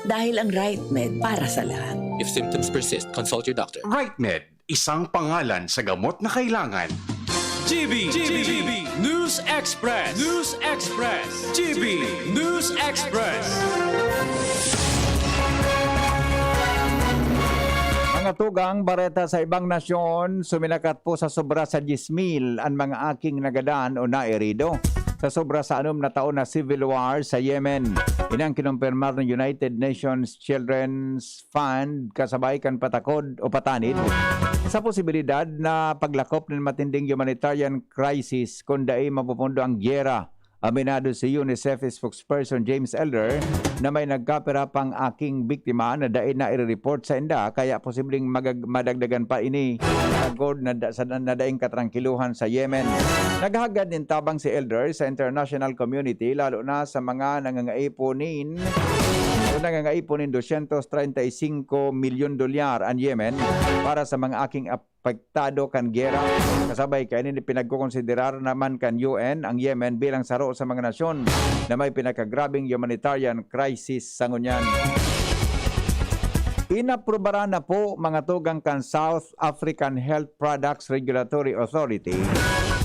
Dahil ang Right Med para sa lahat. If symptoms persist, consult your doctor. Right Med, isang pangalan sa gamot na kailangan. G B, G B, News Express, News Express, G B News Express. Mga tugang, bareta sa ibang nasyon, suminakat po sa sobra sa diyes mil an mga aking nagadan o nairido sa sobra sa anom na taon na civil war sa Yemen. Inang kinumpirmar ng United Nations Children's Fund kasabay kan patakod o patanid sa posibilidad na paglakop nin matinding humanitarian crisis kun dai mapopondo ang giyera. Aminado si UNICEF spokesperson James Elder na may nagkapira pang aking biktima na dai na i-report sa inda, kaya posibleng magag-, madagdagan pa ini sagkod na da-, sa, na daing katrangkiluhan sa Yemen. Naghagad nin tabang si Elder sa international community, lalo na sa mga nangangaipo nin, o nangangaipo nin dosyentos treinta y cinco milyon dolyar an Yemen para sa mga aking apektado kan giyera, kasabay kaini pinagkokonsiderar naman kan U N ang Yemen bilang saro sa mga nasyon na may pinakagrabeng humanitarian crisis sa ngunyan. Inaprubaran na po, mga tugang, kan South African Health Products Regulatory Authority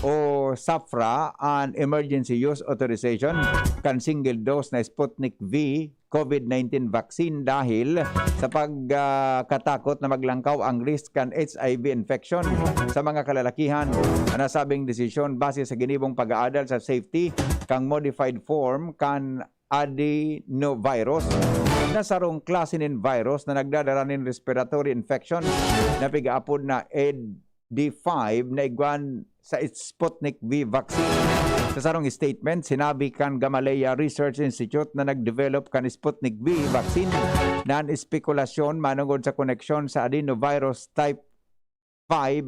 o SAHPRA an emergency use authorization kan single dose na Sputnik V COVID nineteen vaccine dahil sa pag, ah, katakot na maglangkaw ang risk kan H I V infection sa mga kalalakihan. Ang nasabing desisyon base sa ginibong pag-aadal sa safety kan modified form kan adenovirus na sarong klase nin virus na nagdadara nin respiratory infection na pigaapod na ed D five na igwan sa Sputnik V vaccine. Sa sarong statement, sinabi kan Gamaleya Research Institute na nag-develop kan Sputnik V vaccine na an espekulasyon manungod sa koneksyon sa adenovirus type five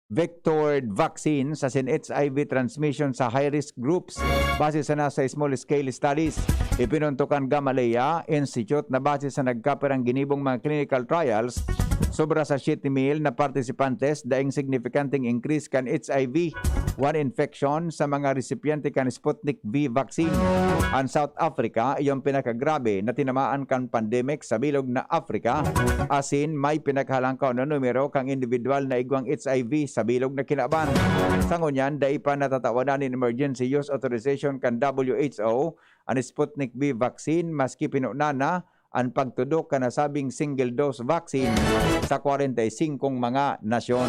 vectored vaccines asin H I V transmission sa high-risk groups base sana sa small-scale studies. Ipinuntok kan Gamaleya Institute na base sa nagkapirang ginibong mga clinical trials, sobra sa siyete mil na partisipantes, daing signifikanteng increase kan H I V one infection sa mga resipyente kan Sputnik V vaccine. An South Africa iyo an pinakagrabe na tinamaan kan pandemic sa bilog na Africa, asin may pinakahalangkaw na numero kan individual na igwang H I V sa bilog na kinaban. Sa ngunyan, dai pa natatawadan nin emergency use authorization kan W H O an Sputnik V vaccine, maski pinuna na an pagtudok kan nasabing single-dose vaccine sa kwarenta y singkong mga nasyon.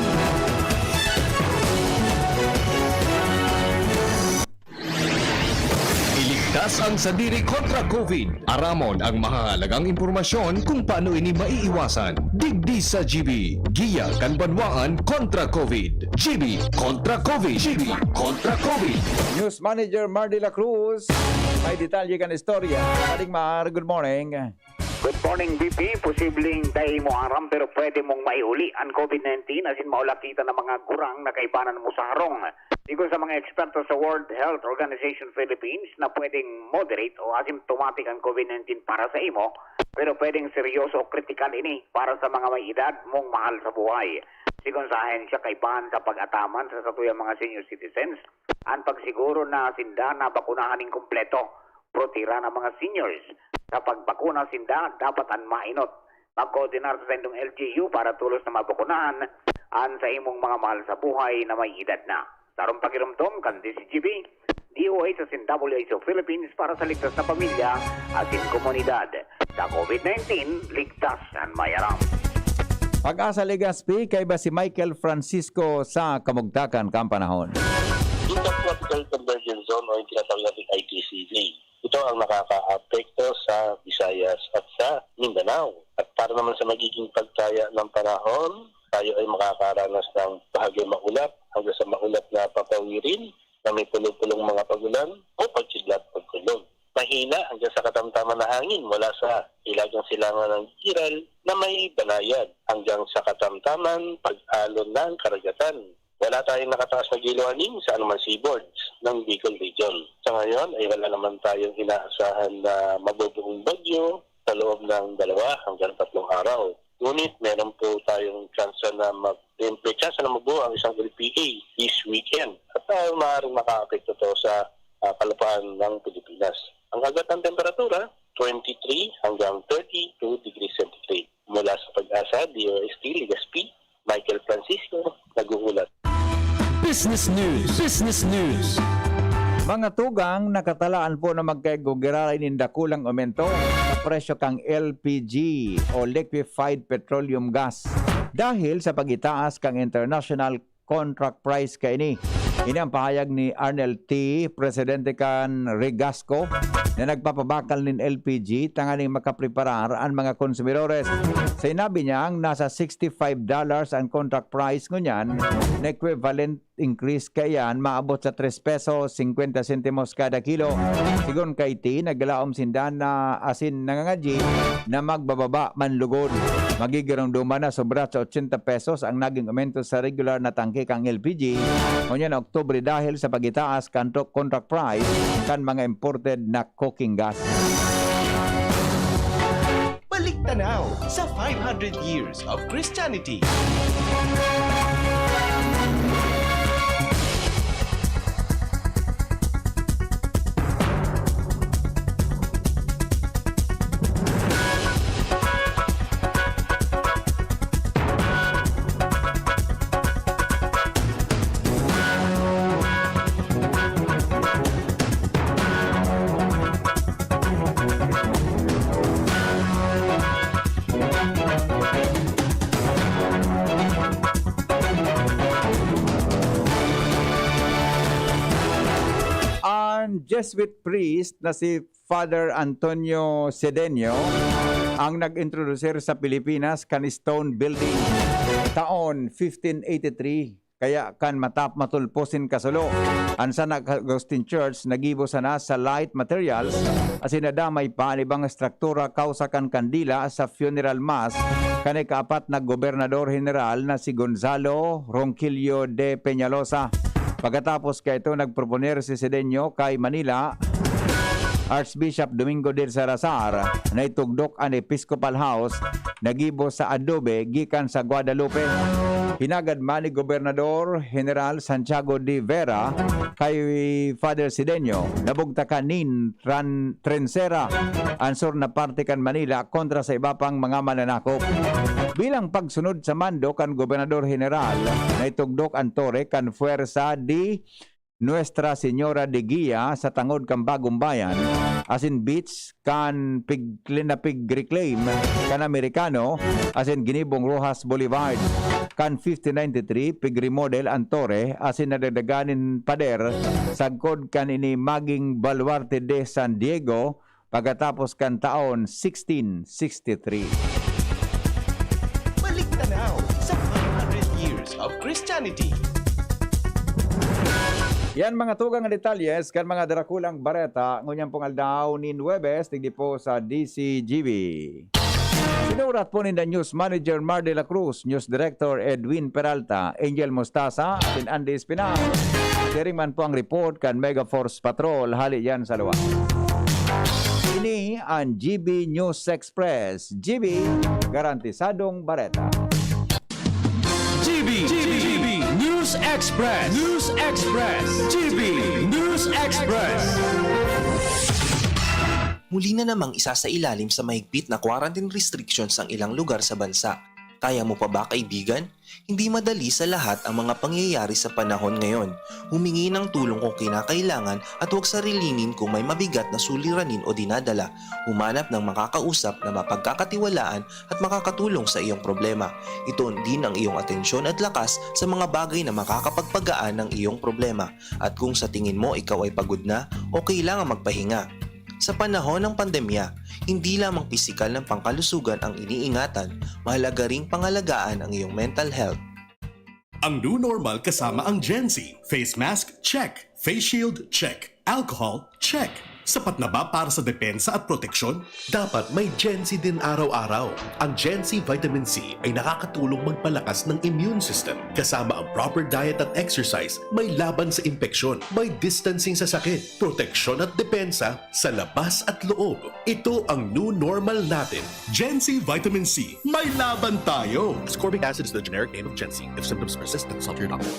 Iligtas ang sadiri kontra COVID. Aramon ang mahahalagang impormasyon kung paano ini maiiwasan. Digdi sa G B, Giya kan Banwaan kontra COVID. G B kontra COVID. G B kontra COVID. News Manager Mar de la Cruz, may detalye kan istorya. Aling Mar, good morning. Good morning, B P. Posibleng dai mo aram pero pwede mong maiuli an COVID nineteen asin maulakitan na mga gurang na kaibanan mo sa harong. Sigon sa mga eksperto sa World Health Organization Philippines na pwedeng moderate o asymptomatic ang COVID nineteen para sa imo, pero pwedeng seryoso o kritikal ini para sa mga may edad mong mahal sa buhay. Sigon sa ahensya, kaibahan sa pag-ataman sa satuyang mga senior citizens an pagsiguro na sinda nabakunahan nin kumpleto. Protehiran ang mga seniors. Sa pagbakuna sinda, dapat an mainot. Magkoordinar sa saindong L G U para tolos na mabakunahan an sa imong mga mahal sa buhay na may edad na. Sa harong pakirumdom kan D Z G B, D O H asin W H O Philippines para sa ligtas na pamilya asin komunidad. Sa COVID nineteen, ligtas an may aram. Pag-asa Legazpi, kaiba si Michael Francisco sa kamugtakan kan panahon. Yung Tropical Convergence Zone o yung tinatawag natin I T C Z, ito ang nakakaapekto sa Visayas at sa Mindanao. At para naman sa magiging pagtaya ng panahon, tayo ay makakaranas ng bahagyang maulap hanggang sa maulap na papawirin na may pulo-pulong mga pagulan o pagkidlat pagkulog. Mahina hanggang sa katamtaman na hangin mula sa hilagang silangan ng Iral na may banayad hanggang sa katamtaman pag-alon ng karagatan. Wala tayong nakataas na gilohaning sa anumang seaboards ng Bicol Region. Sa ngayon ay wala naman tayong inaasahan na mabubuong bagyo sa loob ng dalawa hanggang tatlong araw. Ngunit meron po tayong tsansa na mag-, may tsansa na mabuo ang isang L P A this weekend. At, ah, maaaring makaapekto to sa, ah, kalupaan ng Pilipinas. Ang agad ng temperatura, twenty-three hanggang thirty-two degrees centigrade. Mula sa Pag-asa, D O S T, Legazpi, Michael Francisco, nag-uulat. Business News. Business News. Mga tugang, nakatalaan po na magkaigugiraray nin dakulang aumento sa presyo kan L P G o liquefied petroleum gas dahil sa pag-itaas kan international contract price kaini. Ini ang pahayag ni Arnel T, presidente kan Regasco, na nagpapabakal nin L P G tanganing makapreparar an mga konsumidores. Sinabi niya, ang nasa sixty-five dollars ang contract price ngunyan, na equivalent increase kaiyan maabot sa tres pesos cincuenta sentimos kada kilo. Sigon kay T, naglalaom sinda na asin nangangadyi na magbababa man lugod. Magigiromdoman na sobra sa ochenta pesos ang naging aumento sa regular na tangke kan L P G ngunyan Oktubre dahil sa pagitaas kan tro-, contract price kan mga imported na cooking gas. Balik tanaw sa five hundred years of Christianity. An Jesuit priest na si Father Antonio Sedeño ang nag-introdusir sa Pilipinas kan stone building taon fifteen eighty-three. kaya kan matap matulpos nin kasulo. An San Agustin Church nagibo sana sa light materials, asin nadamay pa an ibang estruktura kausa kan kandila sa funeral mass kan ikaapat na gobernador general na si Gonzalo Ronquillo de Peñalosa. Pagkatapos kaito, nagproponer si Sedeño kay Manila Archbishop Domingo de Salazar na itugdok an Episcopal House na gibo sa adobe gikan sa Guadalupe. Hinagad man ni Gobernador General Santiago de Vera kay Father Sedeño na bugtakan nin tran-, trensera an sur na parte kan Manila kontra sa iba pang mga mananakop. Bilang pagsunod sa mando kan Gobernador General, naitugdok an tore kan Fuerza de Nuestra Señora de Guia sa tangod kan Bagong Bayan, asin beach kan pig-, na pig-reclaim kan Amerikano, asin ginibong Roxas Boulevard. Kan fifteen ninety-three, pig-remodel an tore, asin nadagdagan nin pader sagkod kan ini maging Baluarte de San Diego, pagkatapos kan taon sixteen sixty-three. Balik tanaw sa five hundred years of Christianity. Yan mga tugang na detalye kan mga darakulang bareta ngunyan pong aldaw nin Huwebes, digdi po sa D C G B. Sinurat po ni The News Manager Mar de la Cruz, News Director Edwin Peralta, Angel Mostasa, asin Andy Espinar. Siring man po ang report kan Mega Force Patrol hali yan sa luwas. Ini an G B News Express. G B, garantisadong bareta. G B, G B, News Express, News Express, G B News Express. Muli na namang isasailalim sa mahigpit na quarantine restrictions ang ilang lugar sa bansa. Kaya mo pa ba, kaibigan? Hindi madali sa lahat ang mga pangyayari sa panahon ngayon. Humingi ng tulong kung kinakailangan at huwag sarilinin kung may mabigat na suliranin o dinadala. Humanap ng makakausap na mapagkakatiwalaan at makakatulong sa iyong problema. Ituon din ang iyong atensyon at lakas sa mga bagay na makakapagpagaan ng iyong problema. At kung sa tingin mo ikaw ay pagod na o kailangan magpahinga, sa panahon ng pandemya, hindi lamang pisikal na pangkalusugan ang iniingatan, mahalaga ring pangalagaan ang iyong mental health. Ang new normal kasama ang Gen Z. Face mask, check. Face shield, check. Alcohol, check. Sapat na ba para sa depensa at proteksyon? Dapat may Gen Z din araw-araw. Ang Gen Z Vitamin C ay nakakatulong magpalakas ng immune system. Kasama ang proper diet at exercise, may laban sa impeksyon, may distancing sa sakit, proteksyon at depensa sa labas at loob. Ito ang new normal natin. Gen Z Vitamin C, may laban tayo! Ascorbic acid is the generic name of Gen Z. If symptoms persist, consult your doctor.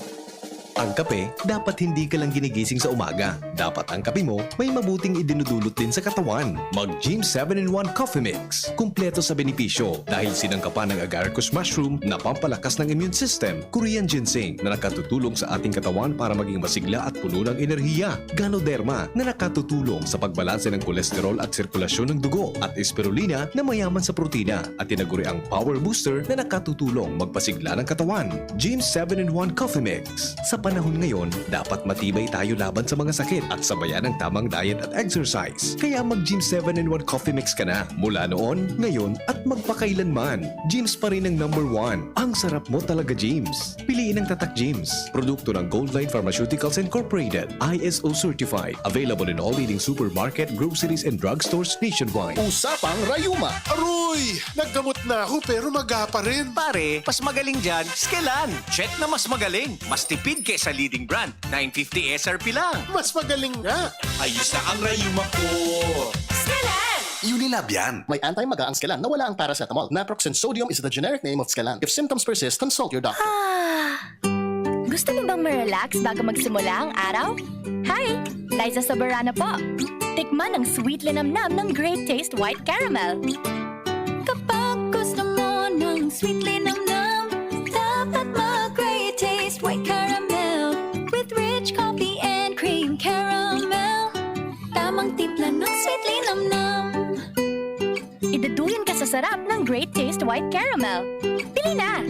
Ang kape, dapat hindi ka lang ginigising sa umaga. Dapat ang kape mo may mabuting idinudulot din sa katawan. Mag Gym seven in one Coffee Mix. Kumpleto sa benepisyo dahil sinangkapan ng agaricus mushroom na pampalakas ng immune system, Korean ginseng na nakatutulong sa ating katawan para maging masigla at puno ng enerhiya, Ganoderma na nakatutulong sa pagbalanse ng kolesterol at sirkulasyon ng dugo, at Spirulina na mayaman sa protina at tinaguriang power booster na nakatutulong magpasigla ng katawan. Gym seven in one Coffee Mix. Sa panahon ngayon, dapat matibay tayo laban sa mga sakit at sabayan ng tamang diet at exercise. Kaya mag Gym seven in one Coffee Mix ka na mula noon, ngayon, at magpakailanman. Gym's pa rin ang number one. Ang sarap mo talaga, Gym's. Piliin ang Tatak Gym's. Produkto ng Goldline Pharmaceuticals Incorporated, I S O certified. Available in all leading supermarket, groceries, and drugstores nationwide. Usapang Rayuma. Aroy! Naggamot na ako pero maga pa rin. Pare, mas magaling dyan, Skelan. Check na mas magaling. Mas tipid kesa leading brand. Nine fifty S R P lang. Mas magaling nga. Ayos na ang rayuma ko. Skelan! Unilab yan. May anti-maga ang Skelan na wala ang paracetamol. Naproxen sodium is the generic name of Skelan. If symptoms persist, consult your doctor. Ah! Gusto mo bang ma-relax bago magsimula ang araw? Hi! Liza Soberano po. Tikman ang sweet linamnam ng Great Taste White Caramel. Kapag gusto mo ng sweet linamnam, dapat mag Great Taste White Caramel with rich coffee and cream caramel. Tamang timpla ng sweet linamnam. Iduduyan ka sa sarap ng Great Taste White Caramel. Pili na!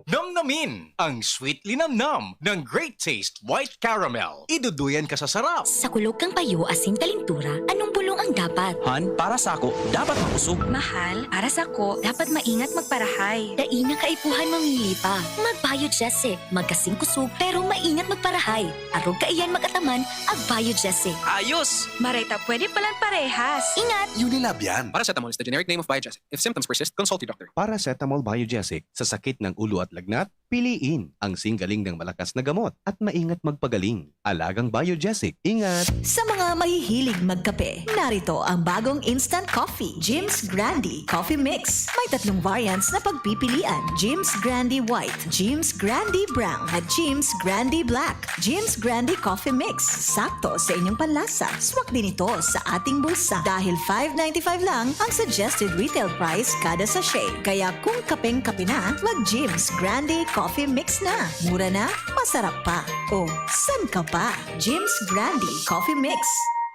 Namnamin ang sweet linamnam ng Great Taste White Caramel. Iduduyan ka sa sarap. Sa kulog kan payo asin kalintura, anong bulong ang dapat sapat. Han, para sako, dapat makusog. Mahal, para sako, dapat maingat magparahay. Dai na kaipuhan mamili pa. Mag-Biogesic. Magkasing kusog, pero maingat magparahay. Arog kaiyan mag-ataman, ag Biogesic. Ayos! Maray ta pwede palan parehas. Ingat! Unilab yan. Paracetamol is the generic name of Biogesic. If symptoms persist, consult your doctor. Paracetamol Biogesic. Sa sakit ng ulo at lagnat, piliin ang singgaling ng malakas na gamot at maingat magpagaling. Alagang Biogesic. Ingat! Sa mga mahihilig magkape, narito ang bagong instant coffee, Jim's Grande Coffee Mix. May tatlong variants na pagpipilian, Jim's Grande White, Jim's Grande Brown, at Jim's Grande Black. Jim's Grande Coffee Mix, sakto sa inyong panlasa. Swak din ito sa ating bulsa dahil five ninety-five lang ang suggested retail price kada sachet. Kaya kung kapeng-kape na, mag Jim's Grande Coffee Mix na. Mura na, masarap pa. O, san ka pa? Jim's Grande Coffee Mix.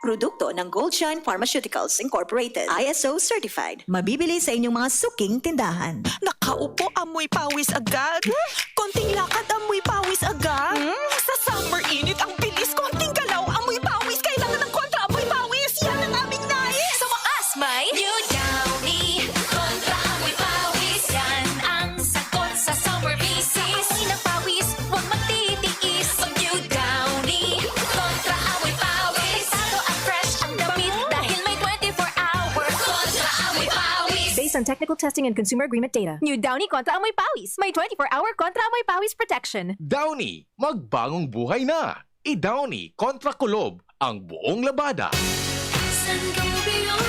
Produkto ng Goldshine Pharmaceuticals Incorporated, I S O certified. Mabibili sa inyong mga suking tindahan. Nakaupo, amoy pawis agad. Konting lakad, amoy pawis agad. Hmm? Sa summer init, ang bilis. Konting galaw, amoy pawis. Kailangan ng kontra amoy pawis. Yan ang aming nais. Sa wakas, may New Downy Kontra Amoy Pawis. Yan ang sagot sa summer visis. Sa amoy ng pawis, huwag magtitiis. Mag New Downy Kontra Amoy Pawis. Delikado at fresh ang damit dahil may twenty-four hour Kontra Amoy Pawis. Based on technical testing and consumer agreement data, New Downy Kontra Amoy Pawis. May twenty-four hour Kontra Amoy Pawis protection. Downy, magbagong buhay na! I-Downy kontra kulob ang buong labada. Sangobion,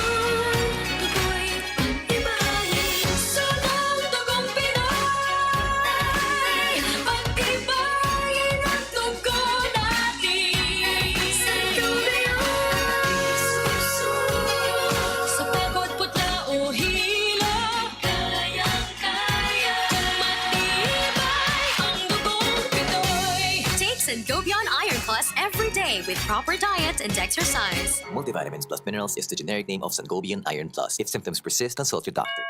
tukoy, pag-ibahin, sabong dugong Pinoy. Pag-ibahin ang dugo natin. Sangobion, sa pagod, putla o hilo. Kayang-kaya, matibay ang dugong Pinoy. Take Sangobion Iron Plus every day with proper diet and exercise. Multivitamins plus minerals is the generic name of Sangobion Iron Plus. If symptoms persist, consult your doctor.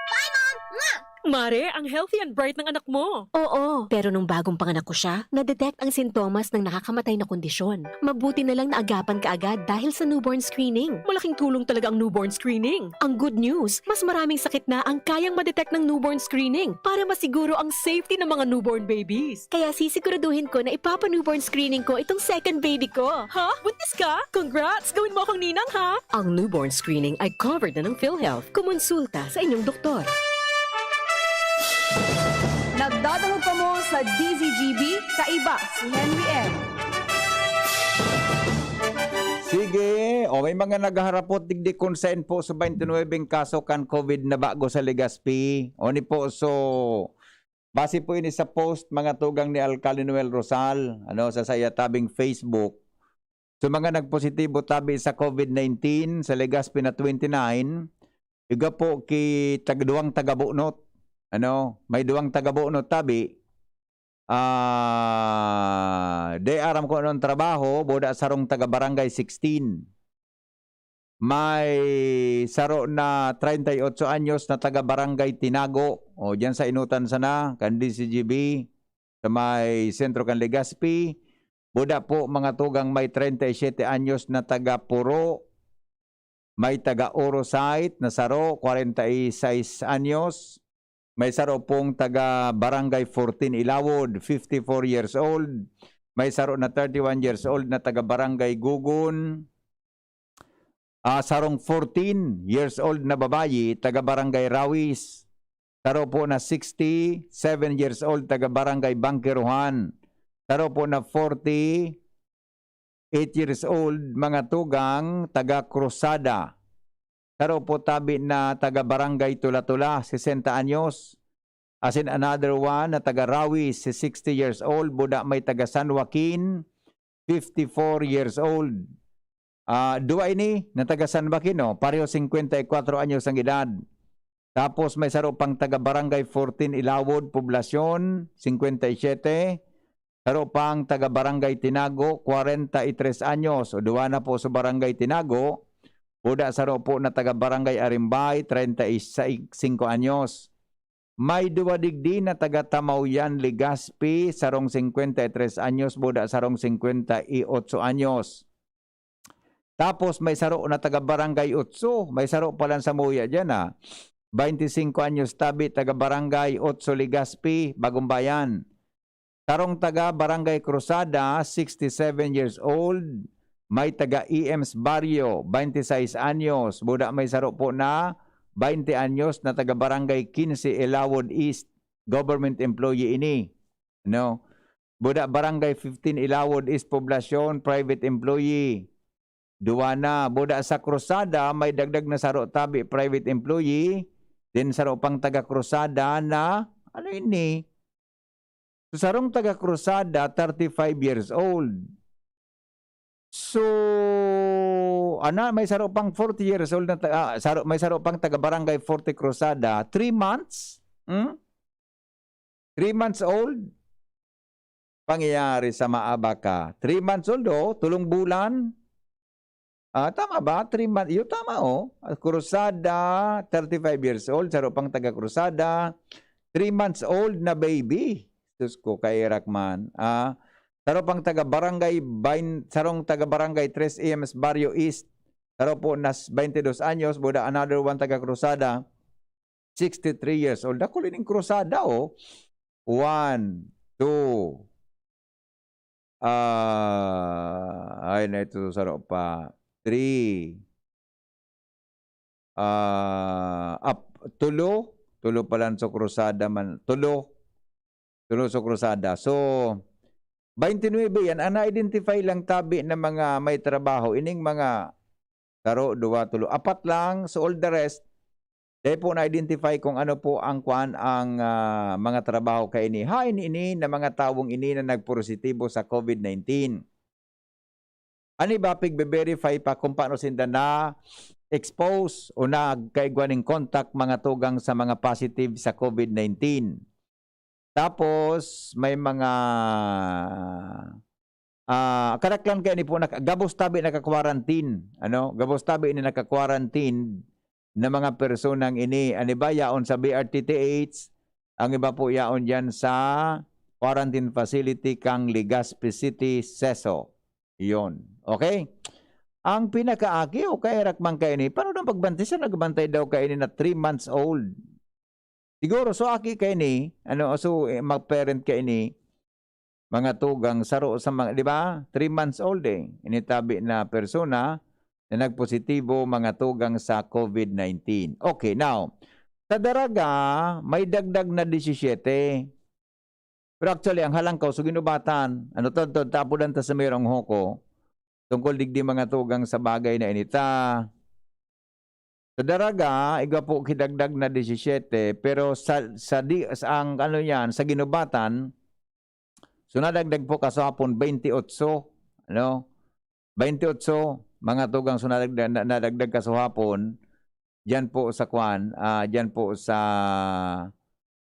Mare, ang healthy and bright ng anak mo. Oo, pero nung bagong panganak ko siya, na-detect ang sintomas ng nakakamatay na kondisyon. Mabuti na lang naagapan kaagad dahil sa newborn screening. Malaking tulong talaga ang newborn screening. Ang good news, mas maraming sakit na ang kayang ma-detect ng newborn screening para masiguro ang safety ng mga newborn babies. Kaya sisiguraduhin ko na ipapa-newborn screening ko itong second baby ko. Ha? Buntis ka? Congrats! Gawin mo akong ninang, ha? Ang newborn screening ay covered na ng PhilHealth. Kumonsulta sa inyong doktor. Nagdadangog kamo sa D Z G B, kaiba si Henry M. Sige, o, may mga naghaharapot digdi kun saen po sa twenty-nine kaso kan COVID na bago sa Legazpi. O ni po, so, base po ini sa post, mga tugang, ni Alcalde Noel Rosal, ano, sa saiya tabing Facebook. So, mga nagpositibo tabi sa COVID nineteen sa Legazpi na twenty-nine, igwa po ki tag-, duwang taga-Bunot. Ano, may duwang taga-Bunot tabi. Ah, di aram ko anong trabaho, buda sarong taga-Barangay sixteen. May saro na treinta y ocho anyos na taga-Barangay Tinago, o diyan sa Inutan sana, kan D Z G B, sa may sentro kan Legazpi. Buda po, mga tugang, may treinta y siete anyos na taga-Puro, may taga-Oro Site na saro, kwarenta y seis anyos. May saro pong taga Barangay fourteen Ilawod, fifty-four years old. May saro na thirty-one years old na taga Barangay Gugon. Ah, sarong fourteen years old na babayi, taga Barangay Rawis. Saro po na sixty-seven years old, taga Barangay Bangkerohan. Saro po na forty-eight years old, mga tugang, taga Cruzada. Saro po tabi na taga Barangay Tula-Tula, sesenta anyos. Asin another one na taga Rawis, si sixty years old, buda may taga San Joaquin, fifty-four years old. Ah, duwa ini na taga San Joaquin, oh, pareho singkwenta y kwatro anyos ang edad. Tapos may saro pang taga Barangay fourteen Ilawod, Poblacion, singkwenta y siyete. Saro pang taga Barangay Tinago, kwarenta y tres anyos. O, duwa na po sa Barangay Tinago. Buda saro po na taga Barangay Arimbay, treinta y cinco anyos. May duwa digdi na taga Tamauyan, Legazpi, sarong singkwenta y tres anyos, buda sarong singkwenta y otso anyos. Tapos may saro na taga Barangay Otso, may saro pa lang sa Muya diyan, ah. Bainti singko anyos tabi, taga Barangay Otso, Legazpi, Bagong Bayan. Sarong taga Barangay Cruzada, sixty-seven years old, may taga E M's Barrio, bainti sais anyos. Buda may saro po na bainti anyos na taga Barangay Quince, Ilawod East, government employee ini. No? Buda Barangay fifteen, Ilawod East Poblacion, private employee. Duwa na. Buda sa Cruzada, may dagdag na saro tabi, private employee. Then saro pang taga Cruzada na, ano ini? So, sarong taga Cruzada, thirty-five years old. So, ana, may saro pang forty years old na ta-, ah, saro, may saro pang taga Barangay forty Cruzada, three months? Hmm? Three months old? Pangyayari sa maaba ka. Three months old, oh, tulong bulan. Ah, tama ba? Three months. Yun, tama, oh. Cruzada, thirty-five years old, saro pang taga Cruzada. Three months old na baby. Diyos ko, kairak man. Ah, saro pang taga Barangay Bain-, sarong taga Barangay Tres Ems, Barrio East. Saro po nas twenty-dos anyos, buda another one taga Cruzada, sixty-three years old. Dakul ining Cruzada, oh. One, two. Ah, ay, na ito, saro pa. Three. Ah, ap-, tulo. Tulo pa lang sa Cruzada man. Tulo. Tulo sa Cruzada. So, twenty-nine yan. Ang na-identify lang tabi na mga may trabaho, ining mga saro, duwa, tulo, apat lang. So, all the rest, dai po na-identify kung ano po ang kuan, ang, ah, mga trabaho kaini. Hain ini na mga tawong ini na nagpositibo sa COVID nineteen. An iba, pigbe-verify pa kung paano sinda na-expose o nagkaigwa nin contact, mga tugang sa mga positive sa COVID nineteen. Tapos, may mga, ah, kadaklan kaini po, nak-, gabos tabi naka-quarantine, ano? Gabos tabi ini naka-quarantine na mga personang ini. An iba yaon sa B R T T H, ang iba po yaon diyan sa quarantine facility kan Legazpi City, seso. Iyon. Okay? Ang pinakaaki o kairak man kaini, paano daw pagbantay? Siya nagbantay daw kaini na three months old. Siguro, so aki kaini, ano, so, eh, mag-parent kaini, mga tugang, saro sa mga, di ba? Three months old eh. Initabi na persona na nagpositibo, mga tugang, sa COVID nineteen. Okay, now, sa Daraga, may dagdag na disisiyete. Pero actually, ang halangkaw, so ginubatan, ano to, to, tapudan ta sa mayroong hoko, tungkol digdi, mga tugang, sa bagay na inita. Sa Daraga, igwa po kidagdag na disisiyete, pero sa, sa di, sa ang ano yan, sa ginubatan, so nadagdag po kasahapon, twenty-eight, ano? Twenty-eight, mga tugang, so nadagdag, na, nadagdag kasahapon, diyan po sa kwan, ah, diyan po sa,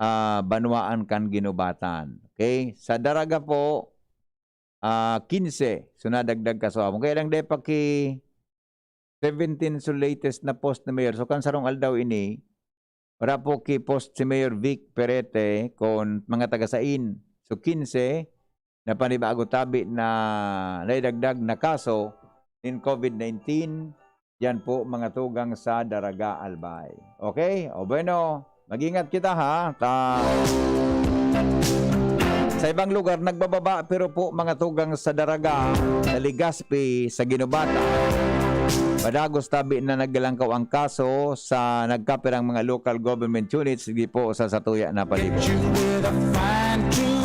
ah, banwaan kan ginubatan. Okay? Sa Daraga po, ah, quince, so nadagdag kasahapon. Kaya lang, dai pa ki seventeen, so latest na post ni Mayor. So, kan sarong aldaw ini, wala po ki-post si Mayor Vic Perete kon mga taga sain. So, quince na panibago tabi na naidagdag na kaso nin COVID nineteen, yan po, mga tugang, sa Daraga, Albay. Okay? O bueno, mag-ingat kita, ha? Ta-, sa ibang lugar, nagbababa, pero po, mga tugang, sa Daraga, sa Legazpi, sa Guinobatan, padagos tabi na naglalangkaw ang kaso sa nagkapirang mga local government units, di po sa satuya na palibot.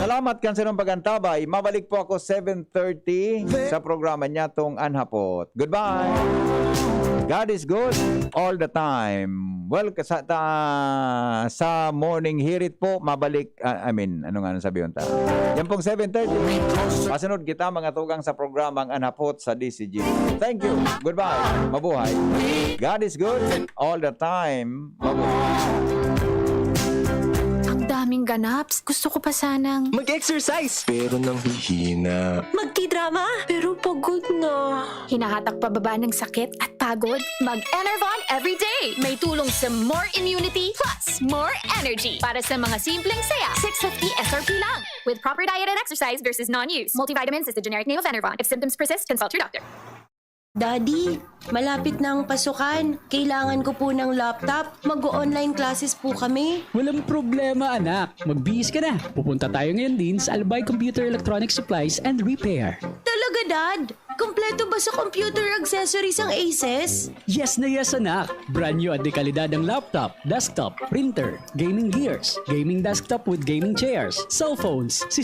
Salamat kan sarong pag-antabay. Mabalik po ako seven thirty sa programa niyatong An Hapot. Goodbye. God is good all the time. Well, sa, ta-, sa morning hirit po, mabalik, ah, I mean, ano nga nang sabihin ta? Yan pong seven thirty. Masunod kita, mga tugang, sa programang An Hapot sa D C G. Thank you. Goodbye. Mabuhay. God is good all the time. Mabuhay. Ang daming ganaps. Gusto ko pa sanang Mag-exercise, pero nanghihina. Magkidrama, pero pagod na. Hinahatak pababa ng sakit at pagod. Mag-Enervon everyday. May tulong sa more immunity plus more energy. Para sa mga simpleng saya, six fifty S R P lang. With proper diet and exercise versus non-use. Multivitamins is the generic name of Enervon. If symptoms persist, consult your doctor. Daddy, malapit na ang pasukan. Kailangan ko po ng laptop. Mag-o-online classes po kami. Walang problema, anak. Magbihis ka na. Pupunta tayo ngayon din sa Albay Computer Electronic Supplies and Repair. Talaga, Dad? Kompleto ba sa computer accessories ang Aces? Yes na yes, anak. Brand new at dekalidad ang laptop, desktop, printer, gaming gears, gaming desktop with gaming chairs, cellphones, C